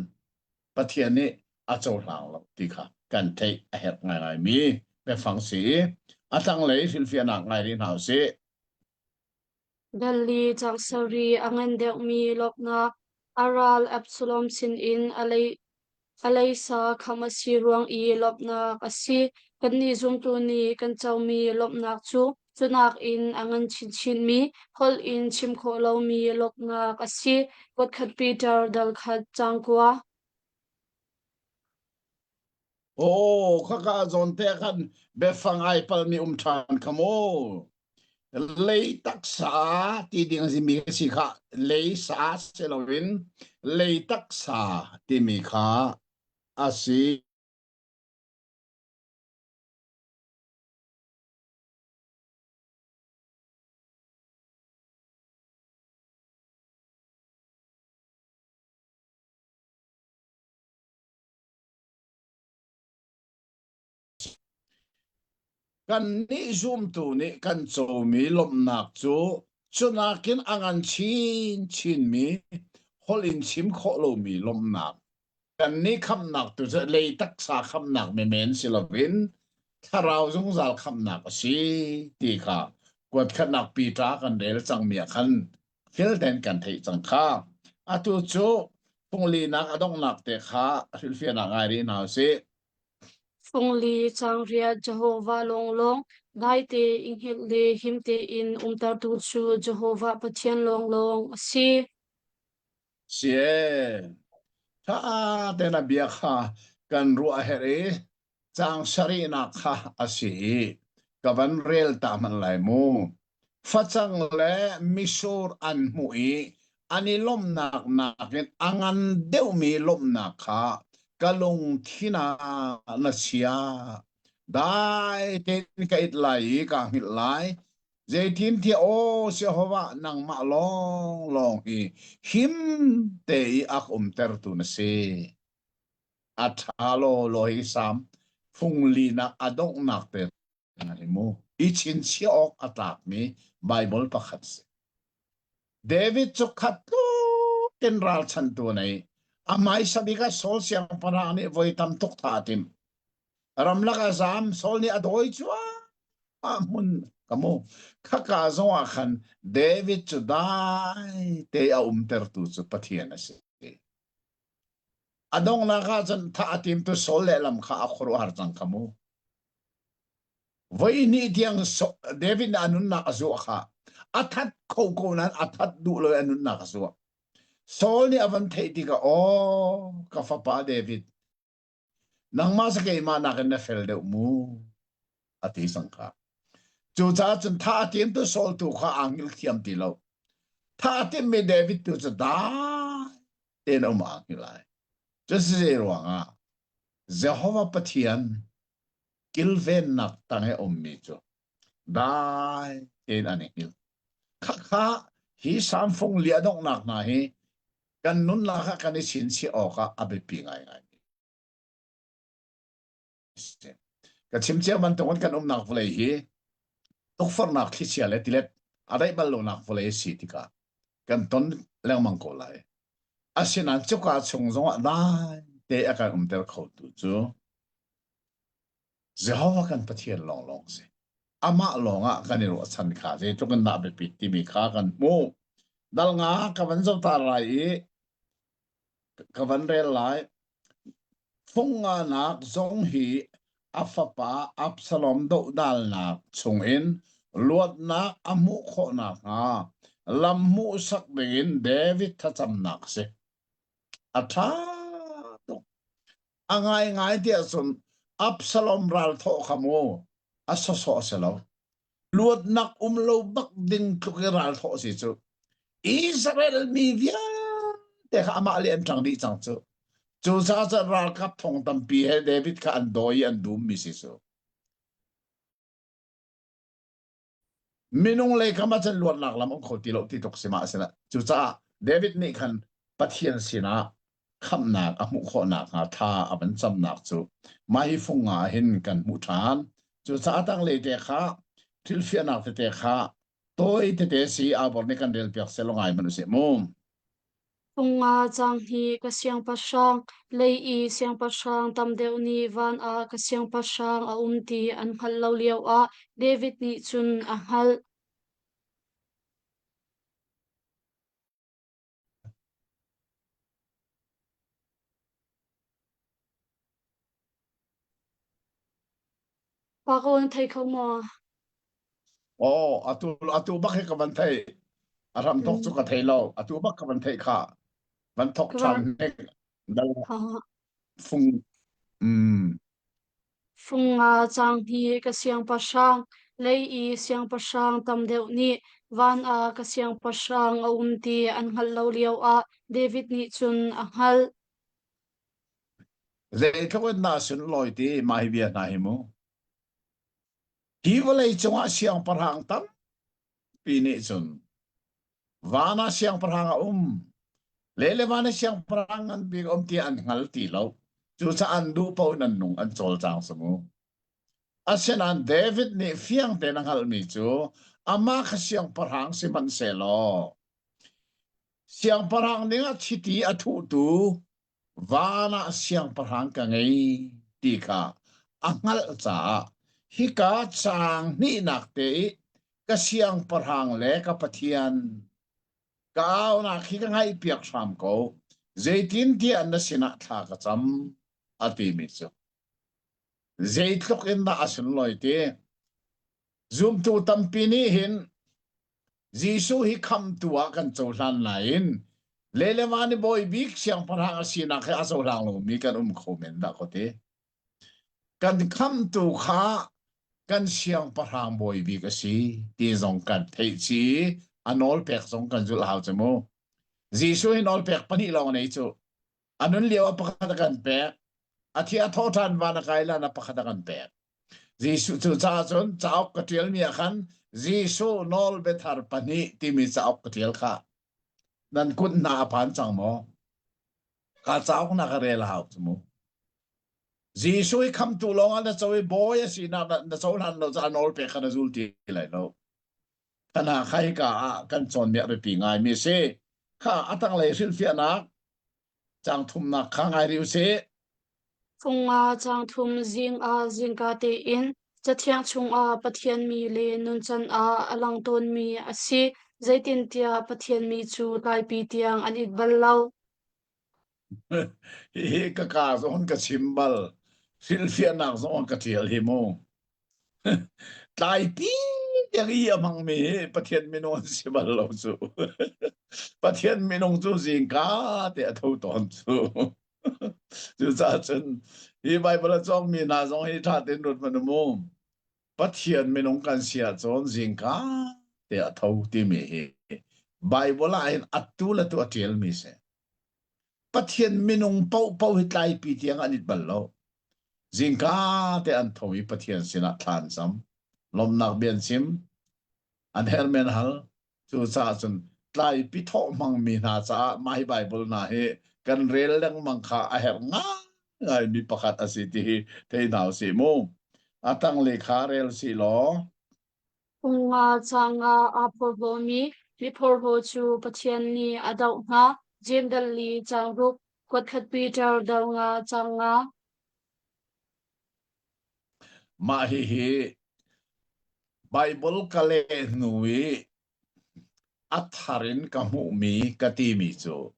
Pathian nih a cohlang lo ti kha kan theih a herh ngaingai mi biafang si i a tanglei hrilhfiahnak ngai rih hna usih. Delhi cangsari a ngan deuhmi lawknak a ral Absalom sinin a leisa kham a si ruang i lawmhnak a si. Kannih zumtu nih kan comi lawmhnak cu cu nakin a ngan chinchinmi, holh in chim khawh lomi lawmhnak a si. Votkhat Peter dal khat caang kua. Aw, khaka zawn te khan biafang ai palmi um ṭhan kha mu. Lei taksa ti ding zimi si kha lei sa si loin lei taksa timi kha a si. Kannih zumtu nih kan comi lawmhnak cu cu nakin a ngan chinchinmi holh in chim khawh lomi lawmhnak. Kannih khamhnak tu cu lei taksa khamhnak menmen si loin thlarau zungzal khamhnak a si ti kha kuatkhatnak Peter kan rel cangmi ah khan fel tein kan theih cang kha. Atu cu phunglinak a donghnak te kha hrilhfiahnak ngai rih hna usih. Fungli cangriat Jehovah lawnglawng daite i hngilh le him tein umtertu cu Jehovah Pathian lawnglawng a si. Si ee, ṭha tein a bia kha kan ruah a herh i caang sarihnak kha a si i ka van rel ta hmanh lai mu. Facang le mitsur an hmuh i an i lawmhnak nakin a ngan deuhmi lawmhnak kha ka lungthin ah na chia. Dai tein ka it lai i kaa hngilh lai. Zeitintiah aw Jehovah nangmah lawnglawng hi him te i a ka umtertu na si. A ṭha lawlaw hi Salm fung linak a donghnak te hi mu. I chinchiah awk a tlakmi Baibal pakhat si. David cu khat tluk in ralchanhtu a nei. A hmaisa bik ah Saul siangpahrang nih voi tam tuk tha a timh. Ramlak a zaam, Saul nih a dawi cuahmah hmun ka mu. Khaka zong ah khan David cu dai te a umtertu cu Pathian a si. A donghnak ah cun thah a timtu Saul lehlam kha a khuaruahhar cang kha mu. Voi hnih tiang David nih a nunnak a zuah kha a that kho ko nain a that duh lo i a nunnak a zuah. Saul nih a van theih tikah aw ka fapa David nangmah sa keimah nakin na fel deuh mu a ti cang kha. Cucaah cun thah a timtu Saul tu kha aa hngilh thiam ti lo. Thah a timmi David tu cu dai tein a um aa hngilh lai. Cusi zei ruangah Jehovah Pathian kilvennak tang i a ummi cu dai tein an i hngilh. Khakha hi samfung li a donghnak hna hi kan nunnak ah kan i chinchiah awkah a biapi ngaingai. Ka chim cia bantukin kan umnak vawlei hi tukforhnak thlichia le tilet a daih bal lonak vawlei a si tikah kan ton lengmang ko lai. Asinain cuka chung zongah dai te a kan umter khotu cu Jehovah kan Pathian lawnglawng si. Amah lawngah kan i ruahchan kha zeitluk in dah biapit timi kha kan hmuh. Dal nga ka van zohta lai i ka van rel lai. Funganak zong hi a fapa Absalom dohdalnak chungin luatnak a hmuh khawh nakhnga lam hmuhsak dingin David thlacamnak a si. A ṭha tuk. A ngaingai tiah cun Absalom ral thawh kha mu a sawsawh a si lo. Luatnak um lo bak ding tluk i ral thawh si cu. Israel mi vialte kha amah le an ṭang dih cang cu. Cucaah cun ralkap thong tampi he David kha an dawi i an dum mi si cu. Minung lei kam ah cun luatnak lam um kho ti lo ti tluk si mah sila. Cucaah David nih khan Pathian sinah khamhnak a hmuh khawh nakhnga thla a van camnak cu mah hi fung ah hin kan hmuh ṭhan. Cucaah tanglei te kha thilfiahnak tete kha tawi tete si Arbor nih kan relpiak seh law ngai hmanh usih mu. Fung-nga cang hi ka siangpahrang, lei i siangpahrang tam deuh nih van ah ka siangpahrang a um ti an hngalh lo lioah David nih cun a hngalh. Pa ko na thei kho maw? Aw, atu atu bak hi ka van thei. A hram thok cu ka thei lo. Atu bak ka van thei kha. Van thok Ka ṭhan van hnek. Dal ha fung. Mm. Fung-nga cang hi ka siangpahrang, lei i siangpahrang tam deuh nih van ah ka siangpahrang a um ti an hngalh lo lioah David nih cun a hngalh. Zeitluk in dah sunlawi ti mah hi bia hna hi mu. Hi vawlei cungah siangpahrang tampi nih cun van ah siangpahrang a um, le le van ah siangpahrang ngan bik a um ti an hngal ti lo. Cucaah an duh paoh in an nung an cawlcang si mu. Asinain David nih fiang tein a hngalhmi cu amah kha siangpahrang sihmanhsehlaw siangpahrang dingah chiti a thuhtu van ah siangpahrang ka ngei ti kha a hngalh caah hika caang hnihnak te i ka siangpahrang le ka Pathian ka aunak hi ka ngaihpiak hram ko zeitintiah na sinah thla ka cam a timi cu zeitluk in dah a sunlawi ti zumtu tampi nih hin Jesuh hi khamtu ah kan cohlan nain lelema ni bawi bik siangpahrang a sinak he a cohlang lomi kan um kho men dah ko ti. Kan khamtu kha kan siangpahrang bawi bik a si ti zong kan theih ci a nawl pek zong kan zulh hau cu mu. Jesuh hi nawl pek pahnih lawng nei cu. A nun lio a pakhat a kan pek. A thi a thawh ṭhan van a kai lan a pakhat a kan pek. Jesuh cu caah cun cauk ka ṭialmi ah khan Jesuh nawl biathar pahnih timi cauk ka ṭial kha. Nan kut hna a phan cang maw? Ka cauk na ka rel hau cu mu. Jesuh i khamtu lawng ah na co i bawi a sinak na cohlan lo caah nawl pek kha na zul ti lai lo. Kana kha hika ah kan cawnmi a biapi ngaimi a si. Kha a tanglei hrilhfiahnak caang thumnak kha ngai rih usih. Fung-nga caang thum zing ah zingka tein Cathiang chungah Pathian mi le nuncan ah a lang tawnmi a si, zeitintiah Pathian mi cu tlaipi tiang an it bal lo. Hihi ka ka zong ka chim bal. Hrilhfiahnak zong ka ṭial hi mu. Tlaipi tiang i a hmangmi hi Pathian minung an si bal lo cu. Pathian minung cu zingka te a tho tawn cu. Cucaah cun hi Baibal a cawngmi hna zong hi ṭha tein ruat hmanh u mu. Pathian minung kan si ahcun zingka te a tho timi hi Baibal ah hin atu le tu a ṭialmi si. Pathian minung paohpaoh hi tlaipi tiang an it bal lo. Zingka te an tho i Pathian sinah thla an cam. Lawmhnak bia an chim. An herh men hal. Cucaah cun tlaipi thawh hmangmi hna caah mah hi Baibal hna hi kan rel lengmang kha a herh ngaingaimi pakhat a si ti hi thei hna usih mu. A tanglei kha rel sih law. Phunga canga aa phorhlawmi miphorhlaw cu Pathian nih a doh hna. Jeim dal li caang ruk, kuatkhat Peter dal nga caang nga. Mah hihi Baibal ka leh hnu i a thar in ka hmuhmi ka timi cu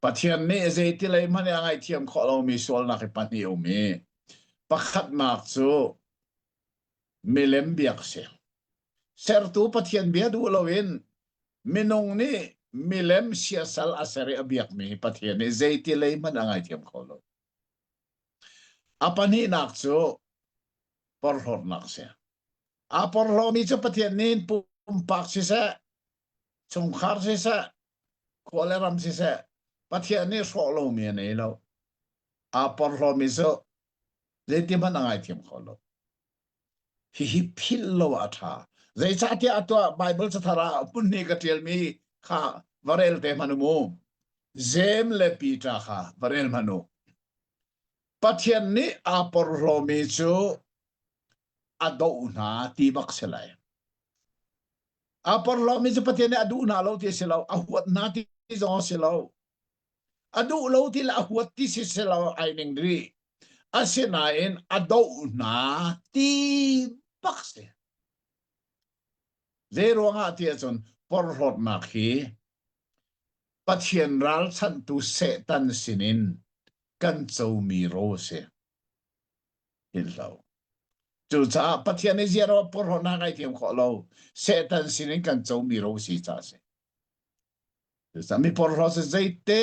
Pathian nih zeiti lei hmanh a ngaihthiam khawh lomi sualnak hi pahnih a um i pakhatnak cu milem biak si. Sertu Pathian bia duh loin minung nih milem siasal a ser i a biakmi hi Pathian nih zeiti lei hmanh a ngaithiam kho lo. A pahnihnak cu porhlawtnak si. Aa porhlawmi cu Pathian nih pumpak siseh, chungkhar siseh, khua le ram siseh, Pathian nih hrawh lomi a nei lo. Aa porhlawmi cu zeitihmanh a ngaithiam kho lo. Hihi philh lo ah a ṭha. Zeicahtiah a tuah Baibal cathar ah hmunhnih ka ṭialmi kha va rel te hmanh u mu. Jeim le Peter kha va rel hmanh u. Pathian nih aa porhlawmi cu a doh hna ti bak si lai. Aa porhlawmi cu Pathian nih a duh hna lo ti a si lo, a huat hna ti zong a si lo. A duh lo ti le a huat ti si si lo ai ning rih. Asinain a doh hna ti bak si. Zei ruangah ti ahcun porhlawtnak hi Pathian ralchanhtu Satan sinin kan comi ro a si. Hin lo. Cucaah Pathian i ziar porhlawtnak ai thiam khawh lo. Satan sinin kan comi ro si caah a si. Cucaah mi porhlaw cu zeite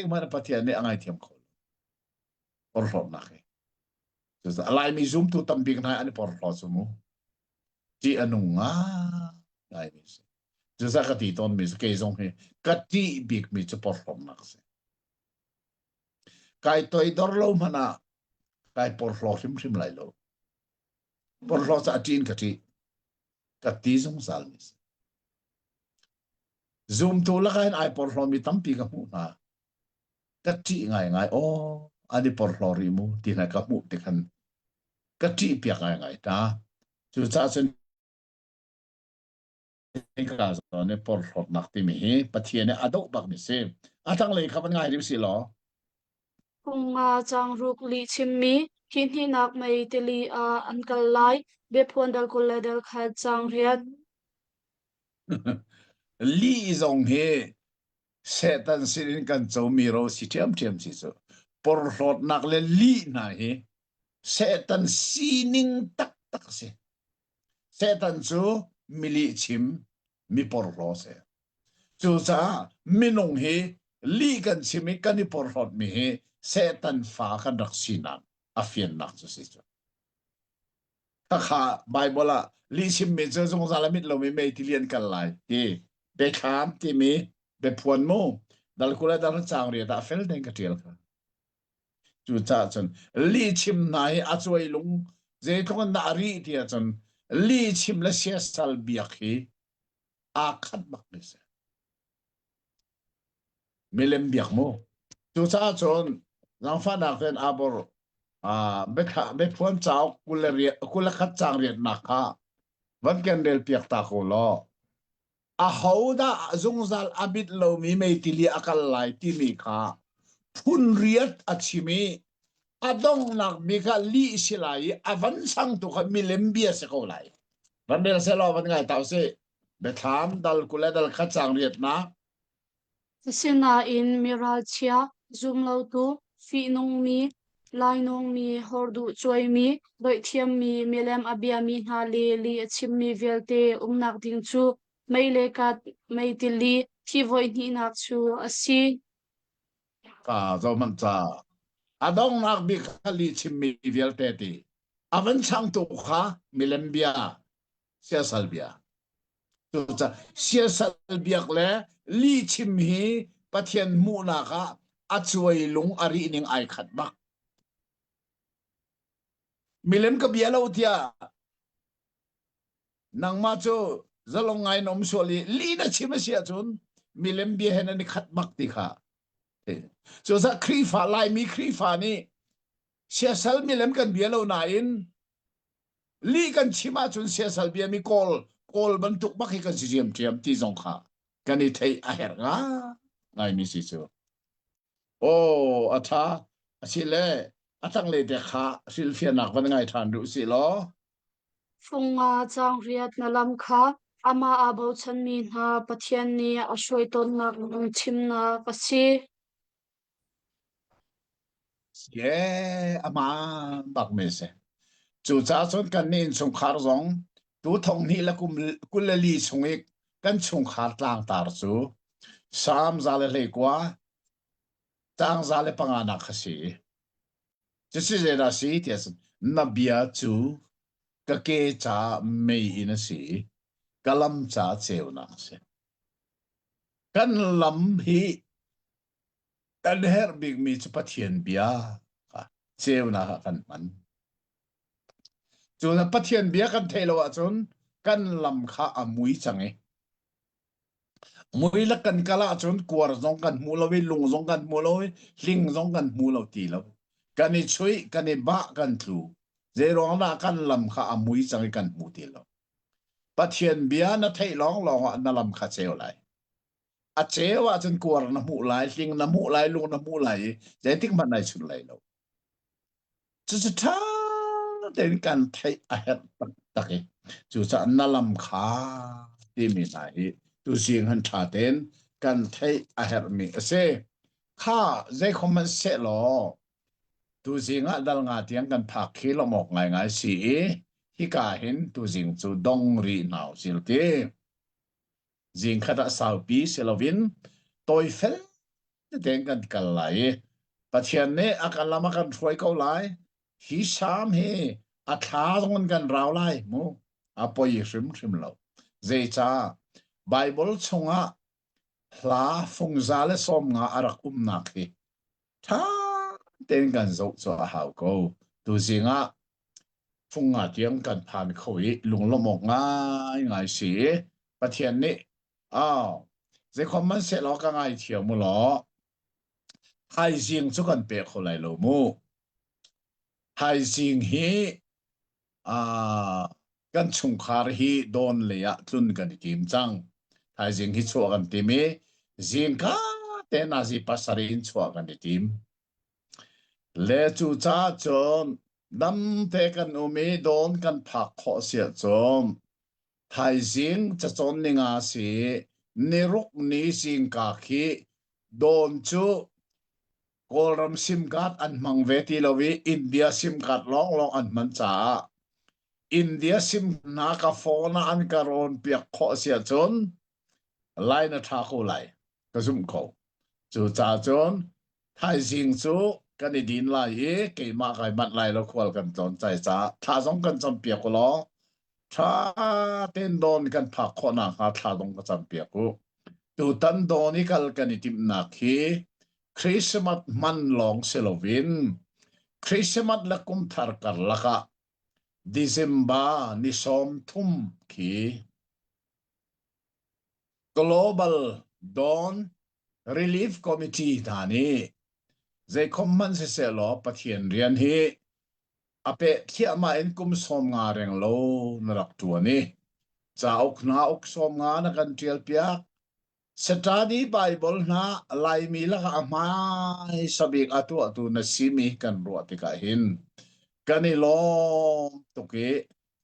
hmanh Pathian nih a ngaithiam kho lo. Porhlawtnak hi. Cucaah Laimi zumtu tambik hna an i porhlaw cu mu. Ṭih a nung ngaingai mi si. Cucaah ka ti tawnmi cu kei zong hi ka ṭih bikmi cu porhlawtnak a si. Kai toidor lo hmanh ah kai porhlaw hrimhrim lai lo. Porhlaw cu a ṭih in ka ṭih. Ka ti zungzal mi si. Zumtu lakah hin ai porhlawmi tampi ka hmuh hna. Ka ṭih ngaingai, aw, an i porhlaw rih mu ti hna ka hmuh tik khan. Ka ṭih piak ngaingai ta. Cucaah cun hika zawn i porhlawtnak timi hi Pathian nih a doh bakmi si. A tanglei kha van ngai rih usih law. Phung nga changruk lih chimmi hi hnihnak mei tili ah an kal lai. Biaphuan dal 20 le dal khat caang riat. Lih zong hi Satan sinin kan comi ro si ṭhiamṭhiam si cu. Porhlawtnak le lih hna hi Satan sining taktak a si. Satan cu milih chim, mi porhlaw si. Cucaah minung hi lih kan chim i kan i porhlawtmi hi Satan fa kan rak sinak a fiannak cu si cu. Khakha Bible ah lih chimmi cu zungzal a mit lomi mei tilian kal lai ti biathlam timi biaphuan mu dal 20 le dal caang riat ah fel tein ka ṭial kha. Cucaah cun lihchim hna hi a cuai lung zeitluk in dah a rih ti ahcun lihchim le siasal biak hi aa khat bak mi si. Milem biak mu. Cucaah cun zaangfahnak tein abor biaphuan cauk 21 caang riatnak kha van kan rel piak ta ko law ahodah zungzal a mit lomi meitili a kal lai timi kha phun riat a chim i a donghnak bik ah lih si lai i a van sangtu kha milem bia si ko lai. Van rel seh law van ngai ta usih. Biathlam dal 20 le dal khat caang riatnak. Asinain mi ralchia, zumlotu, fihnungmi, lainawngmi, horduh cuaimi, doihthiammi, milem a biami hna le lih a chimmi vialte umnak ding cu mei le kat mei tili thi voi hnihnak cu a si. Ka zohmanh ca. A donghnak bik kha lih chimmi vialte ti. A van changtu kha milem bia, siasal bia. Cucaah siasal biak le lihchim hi Pathian hmuhnak ah a cuai lung a rih ning ai khat bak. Milem ka bia lo tiah nangmah cu zalong ngai na um sual i lih na chim a si ahcun milem bia he nan i khat bak ti kha. Cucaah Khrihfa Laimi Khrihfa nih siasal milem kan bia lo nain Lih kan chim ahcun siasal biami kawl kawl bantuk bak hi kan si ṭhiamṭhiam ti zong kha kan i theih a herh ngaimi si cu. Aw a ṭha asile a tanglei te kha hrilhfiahnak van ngai ṭhan duh si law. Fung nga caang riat na lam kha amah aa bochanmi hna Pathian nih a hruai tawnnak chimnak a si. Ye, aman bak mi si. Cucaah cun kan nih innchungkhar zong tu thong hnih le kum 24 chung i kan chungkhar tlangtar cu Salm 121 caang 105 nak kha si. Cucu zeidah si tiah cun na bia cu ka ke ca mei in a si, ka lam ca ceunak a si. Kan lam hi Kan herh bikmi cu Pathian bia kha ceunak ah kan hman. Cu Pathian bia kan theih lo ahcun kan lam kha a mui cang i mui le kan kal ahcun kuar zong kan hmu lo i lung zong kan hmu lo i hling zong kan hmu lo ti lo. Kan i chuih, kan i bah, kan tlu. Zeiruang dah kan lam kha a mui cang i kan hmu ti lo. Pathian bia na theih lawnglawng ah na lam kha ceu lai. A ceu ahcun kuar na hmuh lai, hling na hmuh lai, lung na hmuh lai i zeitik hmanh nai chun lai lo. Cucu ṭha tein kan theih a herh taktak i cucaah na lam kha timi hna hi tuzing han ṭha tein kan theih a herhmi a si. Kha zeikhom hmanh sehlaw tuzing ah dal nga tiang kan phak khi lawmh awk ngaingai si i hika hin tuzing cu dong rih hna usil ti. Zingkhat ah saupi si loin tawifel tein kan kal lai i Pathian nih a kan lam a kan hruai ko lai. Hi Salm hi a thla zong in kan rau lai mu. A poi hrimhrim lo. Zeicah Bible chungah hla fungza le 50 a rak umnak hi ṭha tein kan zoh cu a hau ko. Tuzing ah fung nga tiang kan phan kho i lunglawmh awk ngaingai si i Pathian nih aw zeikhom man sehlaw ka ngaithiam u law thaizing cu kan pe kho lai lo mu. Thaizing hi. Uh, kan chungkhar hi dawn lei ah tlun kan i tim cang. Thaizing hi chuah kan tim i zingka te nazi pasarih in chuah kan i tim. Le cu caah cun damte kan um i dawn kan phak khawh si ahcun thaizing cacawn ninga si niruk ni zingka khi dawn cu Kawlram SIM card an hmang ve ti lo i India SIM card lawnglawng an hman caah India SIM hna ka phone ah an ka rawn piak khawh si ahcun line a ṭha ko lai ka zumh ko. Cucaah cun thaizing cu kan i din lai i keimah kai manh lai lo khual kan tlawn cai caah thla zong kan campiak u law ṭha tein dawn kan phak khawh nakhnga thla zong ka campiak u. Tutan dawn i kal kan i timhnak hi Christmas hman lawng si loin Christmas le kumthar karlak ah December ni 30 khi Global Dawn Relief Committee hna nih zeikhom hmanh siseh law Pathian rian hi a peh thliahmah in kum 50 reng lo na rak ṭuan i cauk hna uk 50 na kan ṭial piak. Study Bible hna Laimi lakah a hmaisa bik a tuahtu na simi kan ruah tikah hin kan i lawm tuk i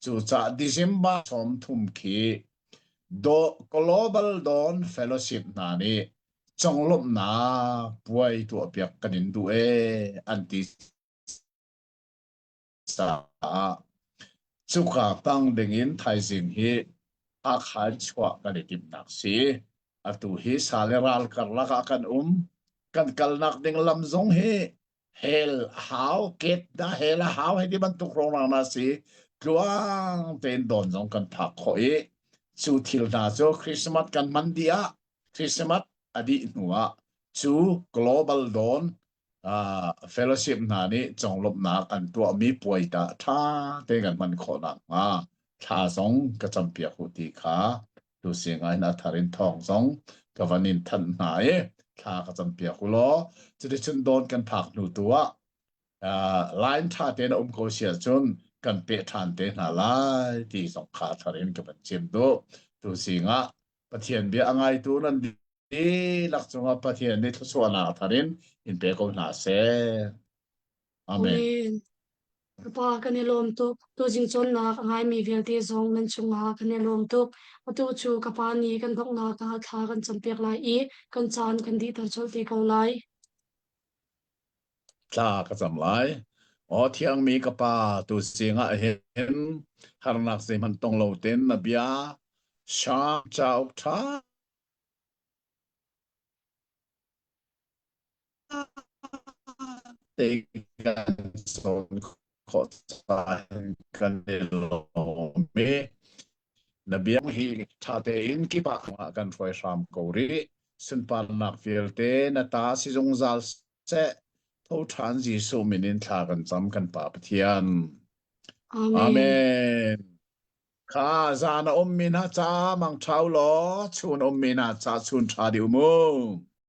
cucaah December 30 khi Global Dawn Fellowship hna nih conglawmhnak puai tuahpiak kan in duh ee an ti caah cuka tang dingin thaizing hi Hakha in chuah kan i timhnak si. Atu hi sa le ral karlak ah kan um. Kan kalnak ding lam zong hi hel a hau, ket na hel a hau hei ti bantuk rongrang na si. Tluang tein dawn zong kan phak khawh i cu thil hna cu Christmas kan hman dih ah Christmas a dih hnu ah cu global dawn fellowship hna nih conglawmhnak an tuahmi puai ta ṭha tein kan hman khawh nakhnga thla zong ka campiak u ti kha tu singai na thar in thawng zong ka van in thanh hna i thla ka campiak u law cuticun dawn kan phak hnu tu ah line ṭha tein a um ko si ahcun kan peh ṭhan te hna lai ti zong kha thar in ka van chim duh tu zingah Pathian bia a ngaitu nan dihlak cungah Pathian nih thluachuahnak thar in in pe ko hna seh. Amen. Amen. Ka Pa kan i lawm tuk. Tuzing cawnnak a ngaimi vialte zong nan cungah kan i lawm tuk. Atu cu ka Pa nih kan donghnak ah thla kan campiak lai i kan caan kan dihter colh te ko lai. Thla ka cam lai. Aw thiangmi ka Pa, tu zing ah hin harnak zeihmanh tong lo tein na bia Psalm cauk ṭha te kan cawn khawh caah kan i lawm i na bia hi ṭha tein kip ah kan hruai hram ko rih. Sunparnak vialte na ta si zungzal seh. Tho ṭhan Jesuh min in thla kan cam kan Pa Pathian. Amen. Amen. Kha zan a ummi hna ca mang ṭha u law chun ummi hna ca chun ṭha dih u mu.